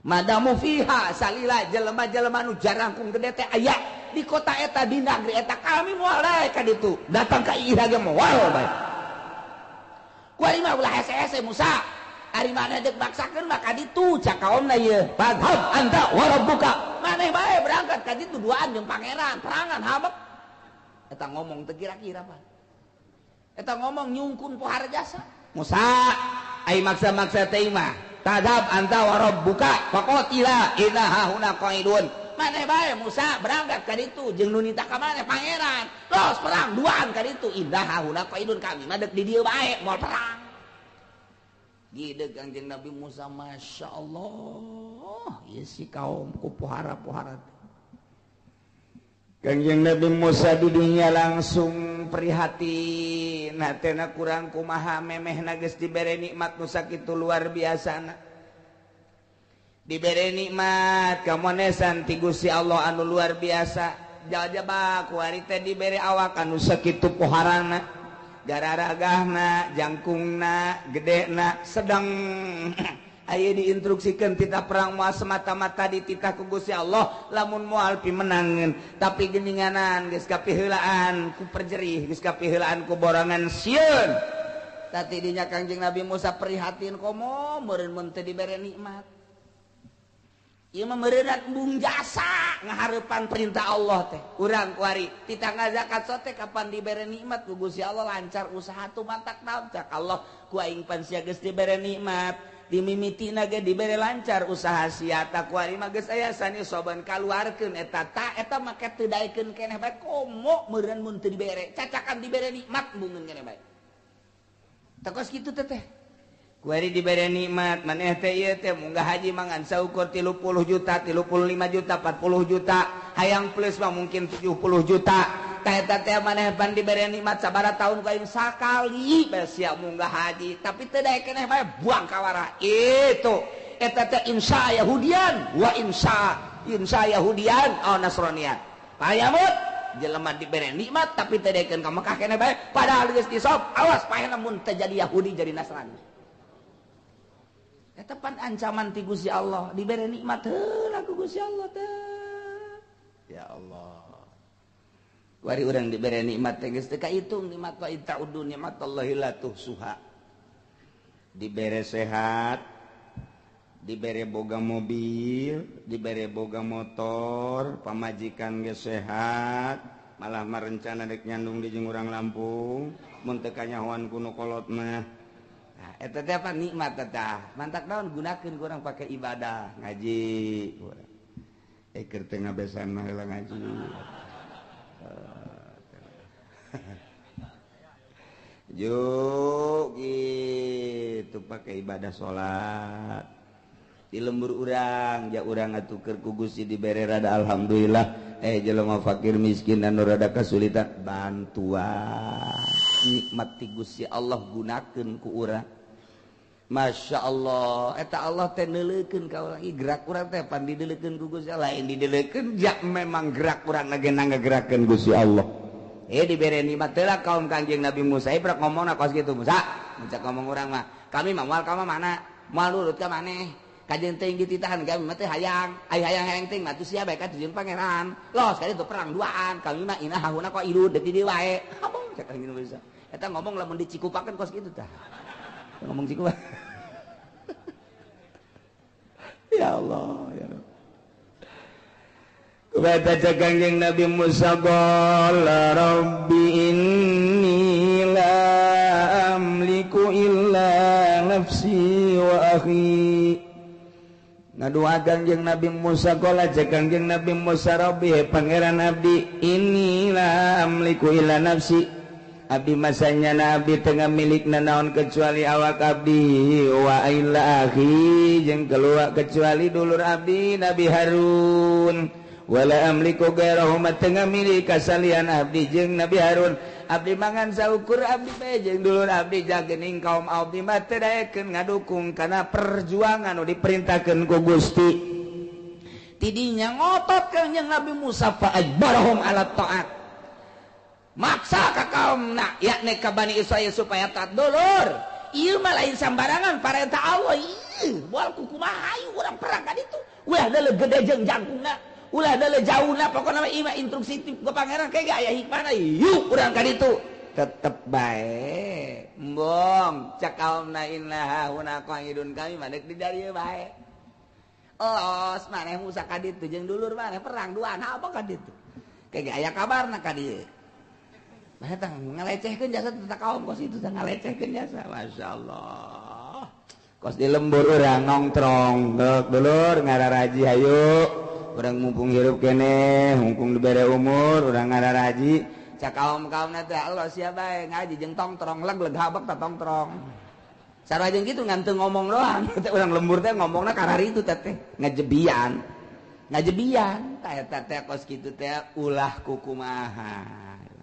Madamu fiha salila jelema-jelema nu jarangkung gede teh aya di kota eta di negeri eta, kami moal bae ka ditu, datang ka iraha ge moal bae. Kuari mah ulah hese-hese Musa, ari maneh deuk maksakeun mah ka ditu cak kaomna ieu. Fadhab anta wa rabbuka, maneh bae berangkat ka ditu duaan jeung pangeran, perangan habek. Eta ngomong teu kira-kira pan. Eta ngomong nyungkun pohara jasa. Musa ai maksa-maksa teh mah. Tadab anta wa rabbuka faqatila inna hahuna qaidun. Maneh bae Musa berangkat ka ditu jeung nu nitah ka maneh pangeran. Los perang duaan ka ditu inna hahuna qaidun, kami mah deuk di dieu bae moal perang. Gideg Kangjeng Nabi Musa, Masya Allah, ieu si kaum ku pohara-pohara. Kangjeng Nabi Musa di dunia langsung prihatin, hatena kurang kumaha memehna geus dibere nikmat nu sakitu luar biasana. Dibere nikmat kamonesan ti Gusti Allah anu luar biasa. Jajaba kuari teh dibere awak anu sakitu poharana, gararagahna, jangkungna, gedena, sedang aya diinstruksikan titah perang moal semata-mata dititah ku Gusti Allah lamun moal pimenangeun, tapi geninganan geus kapiheulaan ku perjerih, geus kapiheulaan ku borongan sieun. Tadi dinya Kangjeng Nabi Musa prihatin komo meureun mun teu dibere nikmat. Ieu mah meureunat embung jasa ngahareupan perintah Allah teh. Urang kuari titah ngazakat sote kapan dibere nikmat ku Gusti Allah lancar usaha tu mantak naon cak Allah ku aing pan sia geus dibere nikmat. Dimimitina ge dibere lancar usaha sia ta kuari mah geus aya sani soban kaluarkeun eta ta eta make teu daekeun keneh bae komo meureun mun teu dibere cacakan dibere nikmat embungeun keneh bae. Tah kos kitu teh teh. Kuari dibere nikmat maneh teh ieu teh munggah haji mangan saukur 30 juta, 35 juta, 40 juta, hayang plus mah mungkin 70 juta. Tah eta teh maneh pan dibere nikmat sabaraha tahun ku aing sakali bae sia munggah haji, tapi teu daek keneh bae buang kawara. Itu eta teh insya Yahudian wa insya Yahudian au Nasranian. Payamut jelema dibere nikmat tapi teu daekeun ka Mekah keneh bae padahal geus disop, awas paehna mun teu jadi Yahudi jadi Nasrani. Eta pan ancaman ti Gusti Allah, dibere nikmat heula ku Gusti Allah teh. Ya Allah. Kuari urang dibere nikmat teh geus teu kahitung nikmat wa ta'uddu nikmatallahi la tuhsuha. Dibere sehat, dibere boga mobil, dibere boga motor, pamajikan geus sehat, malah merencana dek nyandung di jeung urang Lampung, mun teu kanyahoan ku nu kolot mah. Nah, eta teh apa nikmat eta? Mantak naon gunakeun ku urang pake ibadah, ngaji. Keur teu ngabesan mah heula ngaji. Juk gitu pakai ibadah salat di lembur urang ja urang atuh keur ku Gusti dibere rada alhamdulillah jelema fakir miskin anu rada kasulitan bantuan nikmat ti Gusti Allah gunakeun ku urang. Masya Allah eta Allah teh neuleukeun ka urang gerak urang teh pan dideleukeun ku Gusti Allah lain dideleukeun ja memang gerak urang lagi ngagerakeun Gusti Allah. Dibere nikmat teh lah kaum Kangjeng Nabi Musa ibrek ngomongna kos kitu Musa mencak ngomong urang mah kami mah moal ka mana moal nurut ka maneh kajeun teuing dititahan kami mah teh hayang ai hayang-hayang teuing mah atuh sia bae ka tujuan pangeran los kali itu perang duaan kami mah inah hahuna kok ilu deui di wae abong cek Kangjeng Nabi Musa eta ngomong lamun dicikupakeun kos kitu tah ngomong cikupa. Ya Allah ya Rabb. Kepada Kangjeng Nabi Musa qala rabbi inni la amliku illa nafsi wa akhi. Ngadua Kangjeng Nabi Musa qala Kangjeng Nabi Musa rabbi pangeran abdi inni la amliku illa nafsi. Abdi masanya nabi tengah milik nanaon kecuali awak abdi wa illa akhi jeung keluar kecuali dulur abdi Nabi Harun. Wala amliku gairahuma tengah milik kasalian abdi jeung Nabi Harun. Abdi mangan saukur abdi bae jeung dulur abdi jagening kaum abdi mah teu daekeun ngadukung kana perjuangan nu diperintahkeun ku Gusti. Tidinya ngotot Kangjeng Nabi Musa fa ajbarahum ala taat. Maksa ka kaumna yakni ka Bani Israil supaya taat dulur. Ieu mah lain sambarangan parentah Allah ieu moal kukumaha hayu urang perang ka ditu. Ulah deuleu gede jeung jangkungna. Ulah deuleu jauhna pokona mah ieu mah instruksi ti pangeran kayak ge aya hikmahna yuk urang ka ditu. Tetep bae embong cak kaumna inna huna qaidun kami mah deuk di dieu bae. Los maneh Musa ka ditu jeung dulur maneh perang duaan apa ka ditu. Kayak ge aya kabarna ka dieu. Nah, eta ngalecehkeun jasa teh kaum kos itu teh ngalecehkeun jasa. Masyaallah. Kos di lembur urang nongtrong, dulur ngararaji hayu. Urang mumpung hirup keneh, mumpung dibere umur, urang ngararaji. Cak kaum-kaumna teh Allah sia bae ngaji jeung tongtrong, leg-leg habek teh tongtrong. Sarua jeung kitu ngan teu ngomong doang. Teh urang lembur teh ngomongna karari itu teh ngajebian. Ngajebian tah eta teh kos kitu teh ulah kukumaha.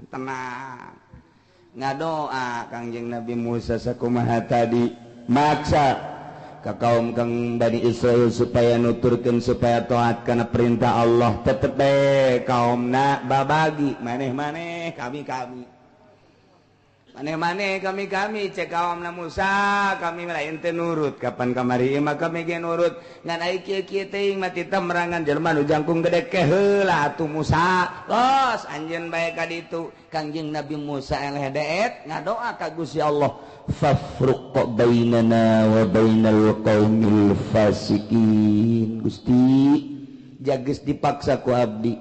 Tenang ngadoa Kangjeng Nabi Musa sakumaha tadi maksa ka kaum kang Bani Israil supaya nuturkeun supaya taat kana perintah Allah tetep bae kaumna babagi maneh-maneh kami-kami maneh-maneh kami-kami cek kaumna Musa kami lain teu nurut kapan kamari mah kami ge nurut ngan ai kieu-kieu teuing mah tita merangan jelema nu jangkung gede ke heula atuh Musa los anjeun bae ka ditu Kangjeng Nabi Musa eleh deet ngadoa ka Gusti Allah fafruq bainana wa bainal qaumil fasikin. Gusti jageus dipaksa ku abdi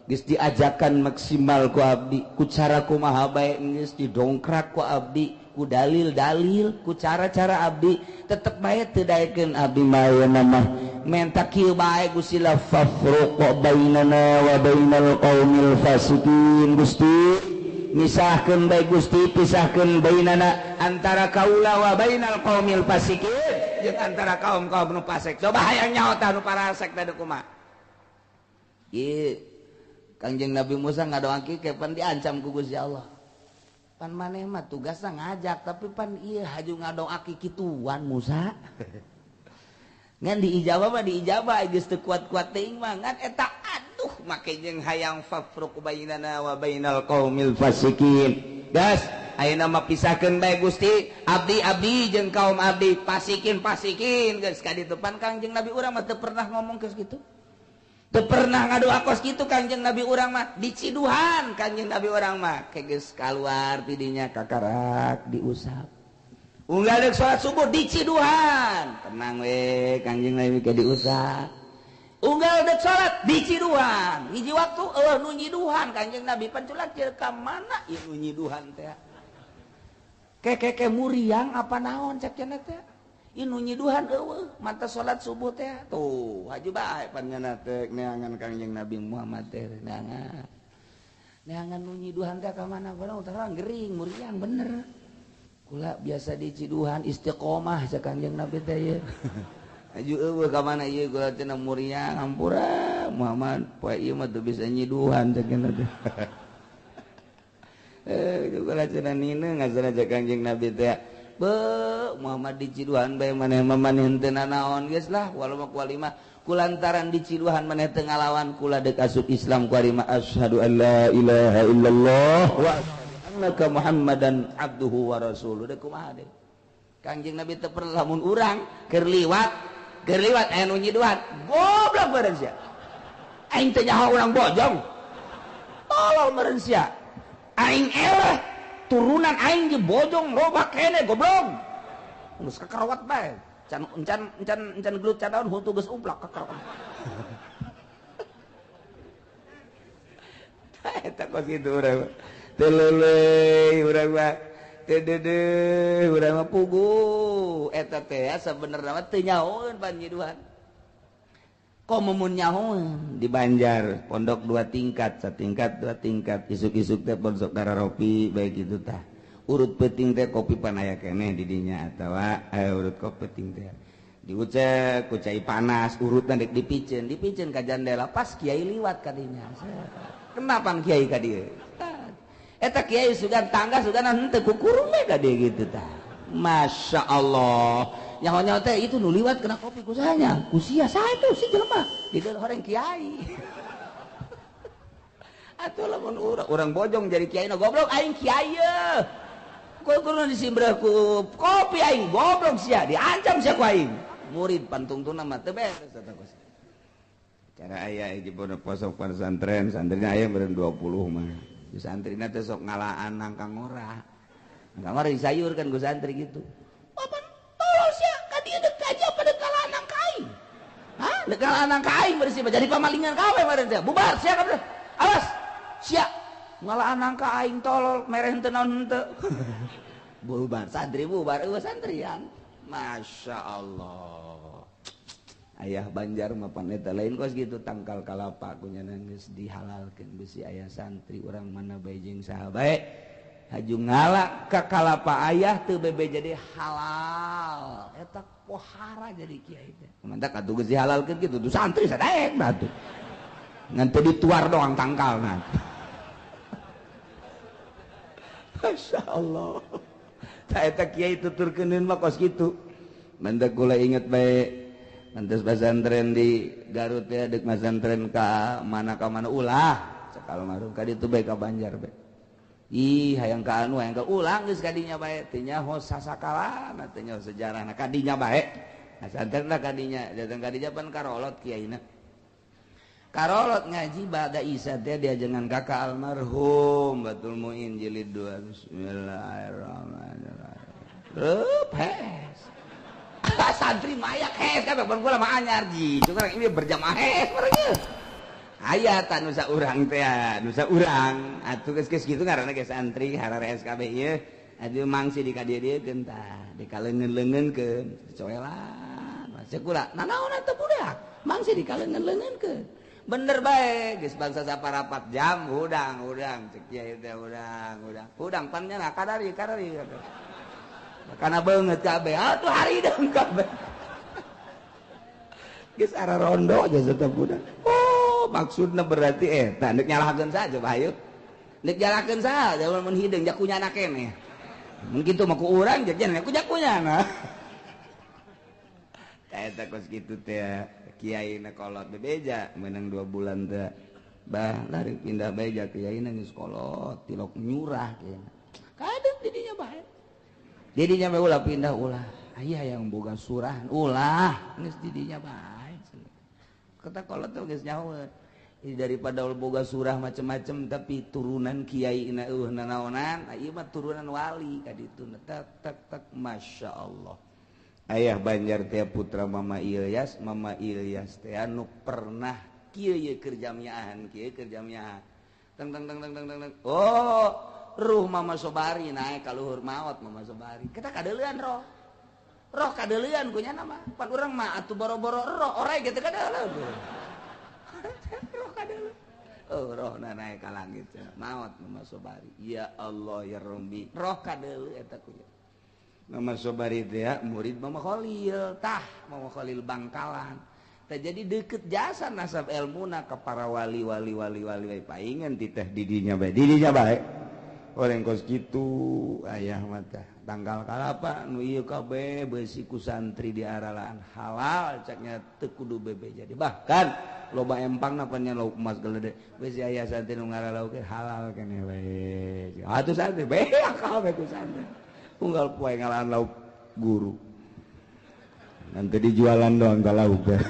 geus diajakan maksimal ku abdi ku cara kumaha bae geus didongkrak ku abdi ku dalil-dalil ku cara-cara abdi tetep bae teu daekeun abdi mah ayeuna mah menta kieu bae Gusti la fafruq bainana wa bainal qaumil fasikin. Gusti misahkeun bae Gusti pisahkeun bainana antara kaula wa bainal qaumil fasikin jeung antara kaum-kaum nu fasik. Coba hayang nyaho tah nu parasek teh kumaha ieu Kangjeng Nabi Musa ngadoa kieu pan diancam ku Gusti Allah. Pan maneh mah tugasna ngajak tapi pan ieu haju ngadoa kituan Musa. Ngan diijabah mah diijabah geus teu kuat-kuat teuing mah ngan eta aduh make jeung hayang fafruq bainana wa bainal qaumil fasikin. Gas ayeuna mah pisahkeun bae Gusti abdi-abdi jeung kaum abdi pasikin-pasikin geus ka ditu pan Kangjeng Nabi urang mah teu pernah ngomong geus kitu. Teu pernah ngadoa kos kitu Kangjeng Nabi urang mah diciduhan Kangjeng Nabi urang mah geus kaluar tidinya kakarak diusap unggal deuk salat subuh diciduhan tenang we Kangjeng Nabi ke diusap unggal deuk salat diciduhan hiji waktu eueuh nu nyiduhan Kangjeng Nabi panculak jeung ka mana ieu nu nyiduhan teh kekeke muriang apa naon cek cenah teh inu nyiduhan eueuh mata salat subuh teh tuh haju bae pan nya teh neangan Kangjeng Nabi Muhammad teh neangan neangan nu nyiduhan teh ka mana barang terang gering muriang bener kula biasa diciduhan istiqomah cek Kangjeng Nabi teh ieu haju eueuh ka mana ieu kula teh muriang hampura Muhammad poe ieu mah teu bisa nyiduhan cek nya teh kula cenah nina ngasana cek Kangjeng Nabi teh Be Muhammad diciduhan bae maneh mah maneh henteu nanaon geus lah walau kualima kulantaran diciduhan maneh teu ngalawan kula deuk asup Islam kualima asyhadu an la ilaha illallah wa asyhadu annaka Muhammadan abduhu wa rasuluh. Deuk kumaha deui Kangjeng Nabi teu perlu lamun urang keur liwat aya nu nyiduhan goblok beureun sia aing teh nyaho urang bojong tolol meureun sia aing eleh turunan aing ge bojong loba kene goblok geus kakarawat bae can encan encan encan gelut cadaun huntu geus uplak kakarawat. Eta kos kitu urang teu leuleuy urang mah teu deudeuh urang mah puguh eta teh sabenerna mah teu nyahoeun panyiduhan. Komo mun nyahoeun di Banjar pondok 2 tingkat, satingkat 2 tingkat, isuk-isuk teh pondok kararopi bae kitu tah. Urut peuting teh kopi panaya keneh di dinya atawa urut kopi peuting teh. Diucek ku cai panas, urutna dek dipiceun, dipiceun ka jandela pas kiai liwat ka dinya. Kenapa kiai ka dieu? Eta kiai sugan tangga sugan henteu kukurung we ka dieu kitu tah. Masya Allah. Nyaho-nyaho teh itu nu liwat kena kopi kusanya. Kusia saha itu si jelema di dalam horeng kiai. Atuh lamun urang bojong jadi kiai na goblok aing kiai ye. Kukuruna disimbreh ku kopi aing goblok sia diancam sia ku aing. Murid pantungtuna mah teu beres eta kos. Cara aya di pondok posok pesantren, santrina aya meureun 20 mah. Di santrina teh sok ngalaan nangka ngora. Nangka ngora disayurkeun ku santri gitu. Papan tolol sia ka dieu deuk aja apa deuk kalaan nangka aing. Hah? Deuk kalaan nangka aing bersih jadi pamalingan kawe meureun teh. Bubar sia kabeh. Awas sia ngalaan nangka aing tolol mereh henteu naon henteu. Bubar santri bubar eueuh santrian. Masya Allah. Ayah Banjar mah pan eta lain kos gitu tangkal kalapa kunyana geus dihalalkeun bisi ayah santri urang mana bae jeung saha bae haju ngala ka kalapa ayah teu bebe jadi halal eta pohara jadi kiai teh mantak atuh geus dihalalkeun kitu tuh santri sadaek batu ngan teu dituar doang tangkalna. Masya Allah. Tah eta kiai tuturkeuneun mah kos kitu mantak kula inget bae mantes pesantren di Garut ya dek pesantren ka mana ulah cek almarhum ka ditu bae ka Banjar bae ih hayang ka anu hayang ka ulang geus ka dinya bae teu nyaho sasakalana teu nyaho sejarahna ka dinya bae pesantrenna ka dinya datang ka dinya pan karolot kiaina karolot ngaji ba'da isya teh diajengan kakak almarhum Batul Muin jilid 2 bismillahirrahmanirrahim reup hes santri mayak hes kabeh ban kula mah anyar ji cuma ini berjamaah hes mereka aya ta nu saurang teh nu saurang atuh geus kitu ngaranna ge santri hararees kabeh ieu atuh mangsi di ka dieu-dieukeun tah dikaleungeun-leungeunkeun dicoelan masih kula nanaon atuh budak mangsi dikaleungeun-leungeunkeun bener bae geus bangsa saparapat jam hudang cek kiai teh hudang hudang pan nya kadari karena banget kabeh atuh haridang kabeh geus ara rondo aja tetep budak. Oh maksudna berarti eta deuk nyalahkeun saja bae deuk nyalahkeun saja mun hideung jakunyana keneh mun kitu mah ku urang jajan ku jakunyana eta kos kitu teh kiai na kolot bebeja menang 2 bulan teh bah lari pindah bae ja kiai na geus kolot tilok nyurah kiai kadeup didinya bae didinya bae ulah pindah ulah aya yang boga surah ulah geus didinya bae kata kolot teh geus nyaho daripada boga surah macem-macem tapi turunan kiai na eueuh nanaonan ieu mah turunan wali ka ditu tek tek tek Masya Allah. Ayah Banjar teh putra Mama Ilyas teh anu pernah kieu ye keur jamiahan kieu keur jamiahan teng teng teng teng teng oh ruh Mama Sobari naik ka luhur maot Mama Sobari kita kadeuleun roh kadeuleun kunya nama pan urang mah atuh boro-boro roh orai gitu kadeuleun roh kadeuleun oh rohna naik ka langit maot Mama Sobari ya Allah ya Rabbi roh kadeuleun eta kunya Mama Sobari teh ya murid Mama Khalil tah Mama Khalil Bangkalan teh jadi deket jasa nasab elmuna ke para wali wali wali wali paingan titah didinya bae Orang kos kitu ayah mata tanggal kalapa nu ieu kabeh beusi ku santri di aralaan halal caknya teu kudu bebe jadi bahkan loba empangna pan nya lauk emas gelede beusi aya santri nu ngaralaukeun halal keneh we atuh santri beak kabeh ku santri unggal poe ngalaan lauk guru nanti dijualan doang ka lauk teh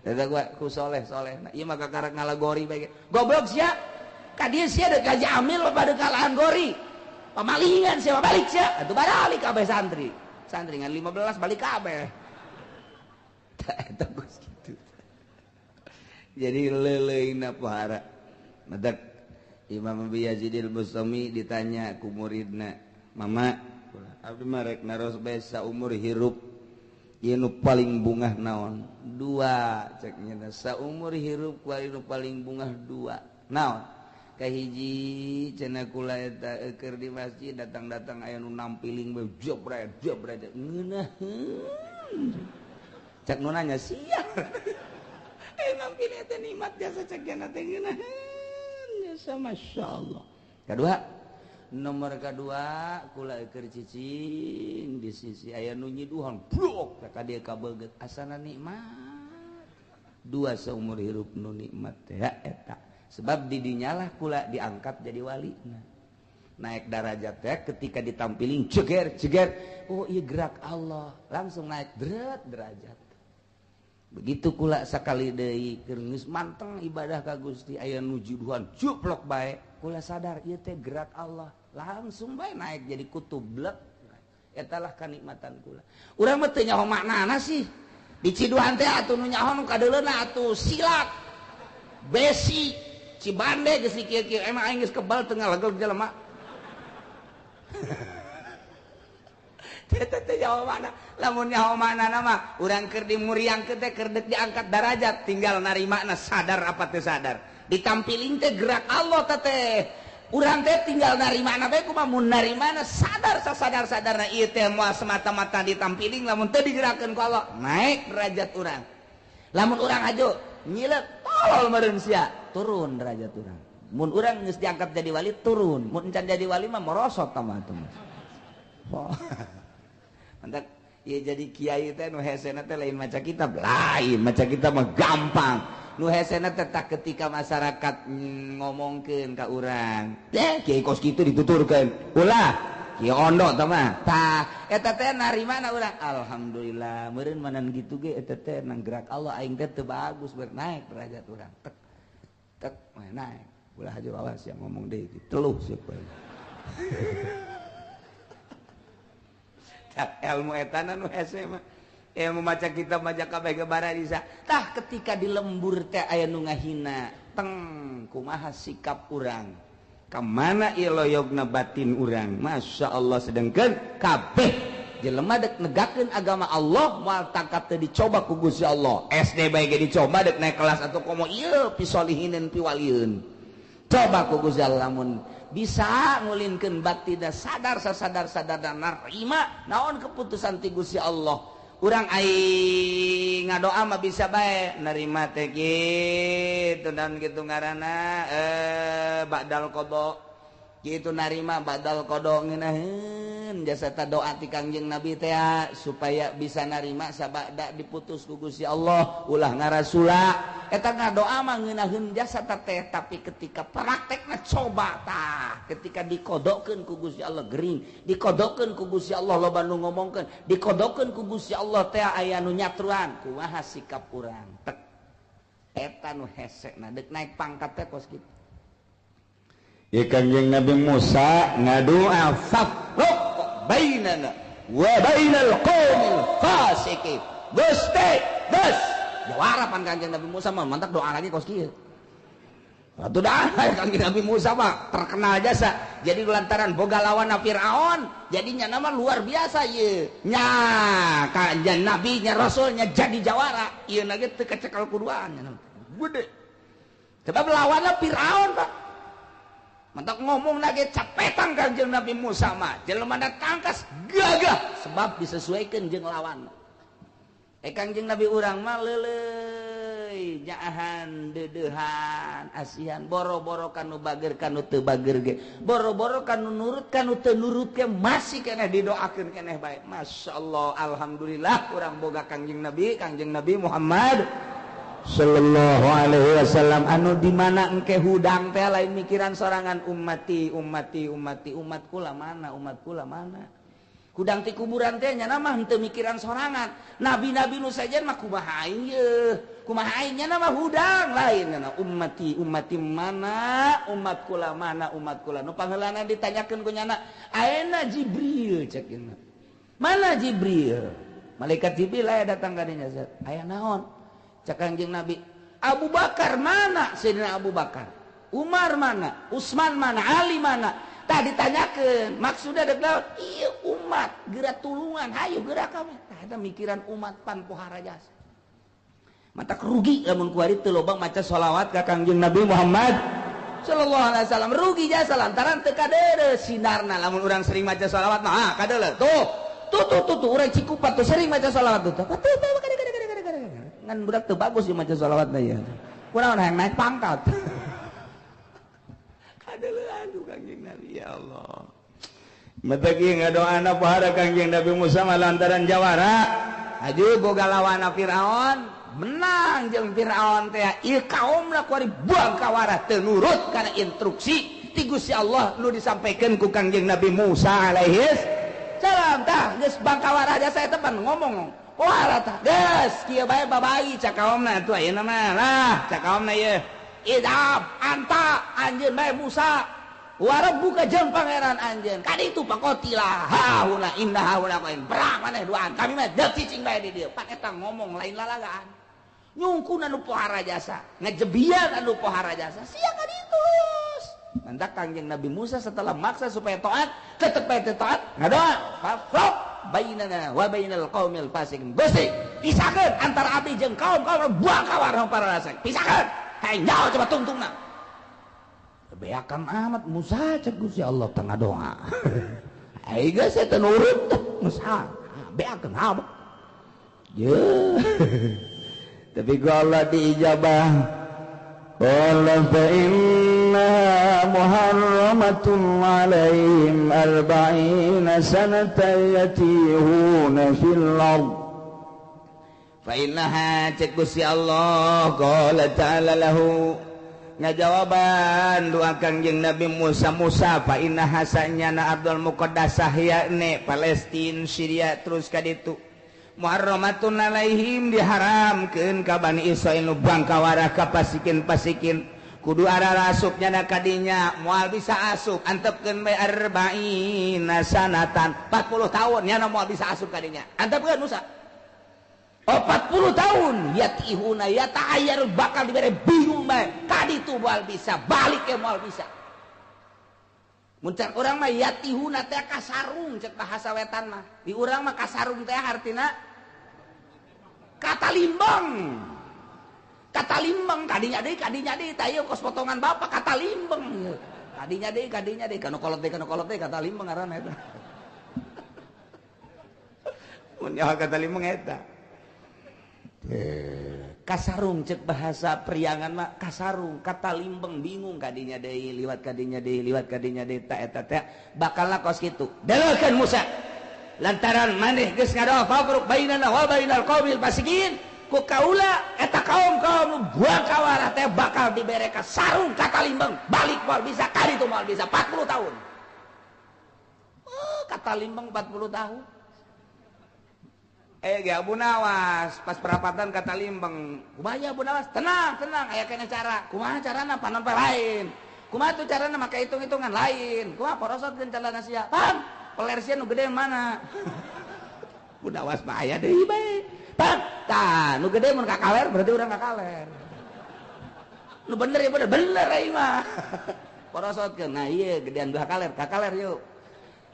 eta gua ku soleh-soleh nah ieu mah kakarak ngalagori bae goblok sia ka dieu sia deuk gaji amil pada kalahan gori pamalingan sia balik sia atuh balik kabeh santri santri ngan 15 balik kabeh eta geus kitu jadi leuleuna pohara matak Imam Abi Yazid al-Bustami ditanya ku muridna mama abdi mah rek naros bae saumur hirup ieu nu paling bungah naon dua cek nya saumur hirup kuari nu paling bungah dua naon kahiji cenah kula eta keur di masjid datang-datang aya nu nampiling bae jebret jebret ngeunaheun cek nu nanya sia nampiling teh nikmat jasa cek nya teh ngeunaheun jasa masyaallah. Kadua nomor kadua kula keur cicing di sisi aya nu nyiduhan blok ka dieu kabeget asana nikmat dua saumur hirup nu nikmat teh eta sebab didinyalah kula diangkat jadi wali nah, naik darajat teh ketika ditampiling ceger ceger oh iya gerak Allah langsung naik deret derajat begitu kula sakali deui keur geus manteng ibadah ka Gusti aya nu juduhan juplok bae kula sadar ieu teh gerak Allah langsung bae naik jadi kutub blek eta lah kanikmatan kula urang mah teu nyaho maknana sih diciduhan teh atuh nu nyaho nu kadeuleuna atuh silat besi Cibande geus kieu-kieu emang aing geus kebal teu ngalegel jelema. Teh teh nyaho mana? Lamun nyaho maknana mah urang keur dimuriangkeun teh keur deuk diangkat darajat tinggal narimana sadar apa teu sadar. Ditampiling teh gerak Allah teh teh. Urang teh tinggal narimana bae kumaha mun narimana sadar sasadar-sadarna ieu teh moal semata-mata ditampiling lamun teu digerakkeun ku Allah naik derajat urang. Lamun urang hajo nyilek tolol meureun sia turun derajat urang. Mun urang geus diangkat jadi wali turun, mun encan jadi wali mah merosot tambah teh. Oh. Mantap ieu jadi kiai teh nu hesena teh lain maca kitab, lain maca kitab mah gampang. Nu hesena teh tak ketika masyarakat ngomongkeun ka urang, teh kiai kos kitu dituturkeun. Ulah kiai ondo tah mah. Tah eta teh narimana urang? Alhamdulillah meureun manan kitu ge eta teh nang gerak Allah aing teh teu bagus naik derajat urang. Tek tek naik. Ulah aja awas yang ngomong deui teluh siapa. Tah ilmu etana nu hese mah. Ilmu maca kitab maca kabeh ge bararisa. Tah ketika di lembur teh aya nu ngahina, teng kumaha sikap urang? Kamana ieu loyogna batin urang? Masya Allah sedengkeun kabeh jelema dek negakeun agama Allah moal tangkap teu dicoba ku Gusti Allah. SD bae ge dicoba dek naik kelas atau komo ieu pisolihinin piwalieun. Coba ku Gusti Allah lamun bisa ngulinkeun batina sadar sasadar-sadarna narima naon keputusan ti Gusti Allah. Urang aing ngadoa mah bisa bae nerima teh kitu dan kitu ngaranna badal qada kitu narima badal qada ngeunaheun jasa ta doa ti Kangjeng Nabi teh supaya bisa narima sabada diputus ku Gusti Allah ulah ngarasula eta ngadoa mah ngeunaheun jasa ta teh tapi ketika praktekna coba tah ketika dikodokeun ku Gusti Allah gering dikodokeun ku Gusti Allah loba nu ngomongkeun dikodokeun ku Gusti Allah teh aya nu nyatruan kumaha sikap urang tek eta nu hesena deuk naik pangkat teh kos kitu. Ya Kangjeng Nabi Musa ngadoa fafruq bainana wa bainal qaumil fasiqin. Gusti, geus jawara pan Kangjeng Nabi Musa mah mantak doa lagi kos kieu. Atuh dah Kangjeng Nabi Musa mah terkenal jasa. Jadi lantaran boga lawan Firaun, jadinya nama luar biasa ieu. Nya Kangjeng Nabi nya rasulnya jadi jawara. Ieu na ge teu kacekal kuduaan nya. Gede. Sebab lawanna Firaun, Pak. Mantak ngomong lagi capetan Kangjeng Nabi Musa mah. Jelema tangkas gagah sebab disesuaikan jeung lawan. Kangjeng Nabi urang mah leuleuy nyaahan deudeuhan asihan boro-boro kanu bager kanu teu bager ge boro-boro kanu nurut kanu teu nurut ge masih keneh didoakeun keneh bae. Masyaallah, alhamdulillah urang boga Kangjeng Nabi Muhammad sallallahu alaihi wasallam anu di mana engke hudang teh lain mikiran sorangan ummati ummati ummati umat kula mana umat kula mana. Hudang ti kuburan teh nya mah henteu mikiran sorangan. Nabi-nabi nu sajen mah kumaha aing yeuh, kumaha aing nya mah hudang lain nya ummati ummati mana umat kula mana umat kula. Nu pangheulana ditanyakeun ku nyana ayeuna Jibril cek nya. Mana Jibril? Malaikat Jibril aya datang ka dinya. Aya naon? Cek Kangjeng Nabi, Abu Bakar mana? Sayyidina Abu Bakar. Umar mana? Utsman mana? Ali mana? Tah ditanyakeun, maksudna deuk naon? Ieu umat geura tulungan, hayu geura kami. Tah eta mikiran umat pan pohara jasa. Mata rugi lamun kuari teu loba maca sholawat ka Kangjeng Nabi Muhammad sallallahu alaihi wasallam, rugi jasa lantaran teu kadeuleu sinarna. Lamun urang sering maca sholawat mah ah kadeuleu. Tuh, tuh tuh tuh, tuh urang Cikupa tuh sering maca sholawat tuh. Tuh tuh ngan budak teu bagus ieu maca sholawatna ieu. Kunaon hayang naik pangkat. Kadeuleuan ku Kangjeng Nabi ya Allah. Mata kieu ngadoana pohara Kangjeng Nabi Musa mah lantaran jawara. Aju boga lawana Firaun, menang jeung Firaun teh. Ieu kaumna kuari buang kawara teu nurut kana instruksi ti Gusti Allah nu disampaikan ku Kangjeng Nabi Musa alaihi salam. Tah geus bangkawara jasa eta pan ngomong. Wah tah geus kieu bae babai cak kaumna atuh ayeuna mah lah cak kaumna ieu. Idhab anta anjeun bae Musa wa rabbuka jeung pangeran anjeun. Kaditu paqatilah hauna inna hauna qain perang maneh duaan kami mah deuk cicing bae di dieu. Pan eta ngomong lain lalagaan. Nyungkun anu pohara jasa, ngejebian anu pohara jasa. Sia kaditu. Mantak Kangjeng Nabi Musa setelah maksa supaya taat, tetep bae teu taat, ngadoa. Fafraq bainana wa bainal qaumil fasiqin. Gusti, pisahkeun antara abdi jeung kaum-kaum buang kawar para rasek. Pisahkeun. Hayang nyaho coba tungtungna. Beakan amat Musa cek Gusti Allah tengah doa. Ai geus teu nurut Musa. Beakan amat. Ye. Tapi ku Allah diijabah. Qala fa inna muharramatun alaihim arba'ina sanatan yatihuna fil ard. Fa innaha cek Gusti Allah qala ta'ala lahu ngajawaban doa Kangjeng Nabi Musa Musa fa innaha sanyana ardul muqaddasah yakni Palestina Syria terus ka ditu muharramatun alaihim diharamkeun ka Bani Israil nu bangkawara ka pasikin-pasikin kudu ararasup nyana kadinya moal bisa asup antepkeun bae arba'ina sanatan 40 tahun nyana moal bisa asup kadinya antepkeun Musa. Oh 40 tahun yatihuna yata'ayyar bakal dibere bingung bae kaditu moal bisa balik ke moal bisa. Mun cek urang mah yatihuna teh kasarung cek bahasa wetan mah di urang mah kasarung teh hartina kata limbang. Kata limbang kadinya deui tah ieu kos potongan bapak kata limbang. Kadinya deui kanu kolot deui kata limbang ngaranna eta. Mun nyaho kata limbang eta. Kasarung cek bahasa priangan mah kasarung kata limbang bingung kadinya deui liwat kadinya deui liwat kadinya deui ta eta teh bakalna kos kitu. Deleukeun Musa lantaran maneh geus ngadoa fafruq bainana wa bainal qaumil fasiqin ku kaula eta kaum-kaum nu buang kawara teh bakal dibere ka sarung kata limbang balik moal bisa kaditu moal bisa 40 tahun. Oh, kata limbang 40 tahun. Ge Abu Nawas pas perapatan kata limbang kumaha Abu Nawas tenang tenang aya kena cara kumaha carana panon lain kumaha tuh carana make hitung-hitungan lain kumaha porosotkeun calana sia pang peler sia nu gede mana Abu Nawas mah aya deui bae pang tah nu gede mun ka kaler berarti urang ka kaler nu bener ya bener bener aing mah porosotkeun nah ieu gedean dua kaler ka kaler yuk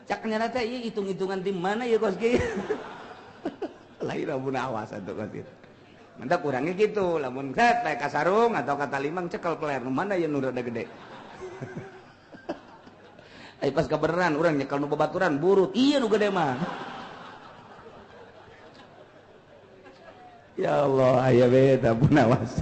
cak nyana teh ieu hitung-hitungan di mana ieu kos kieu lain Abu Nawas atuh kos kitu. Mantap kurangnya gitu, lamun set bae kasarung atau kata limang cekel peler nu mana ieu nu rada gede. Ai pas kabeneran urang nyekel nu babaturan burut, ieu nu gede mah. Ya Allah, aya beda punawas.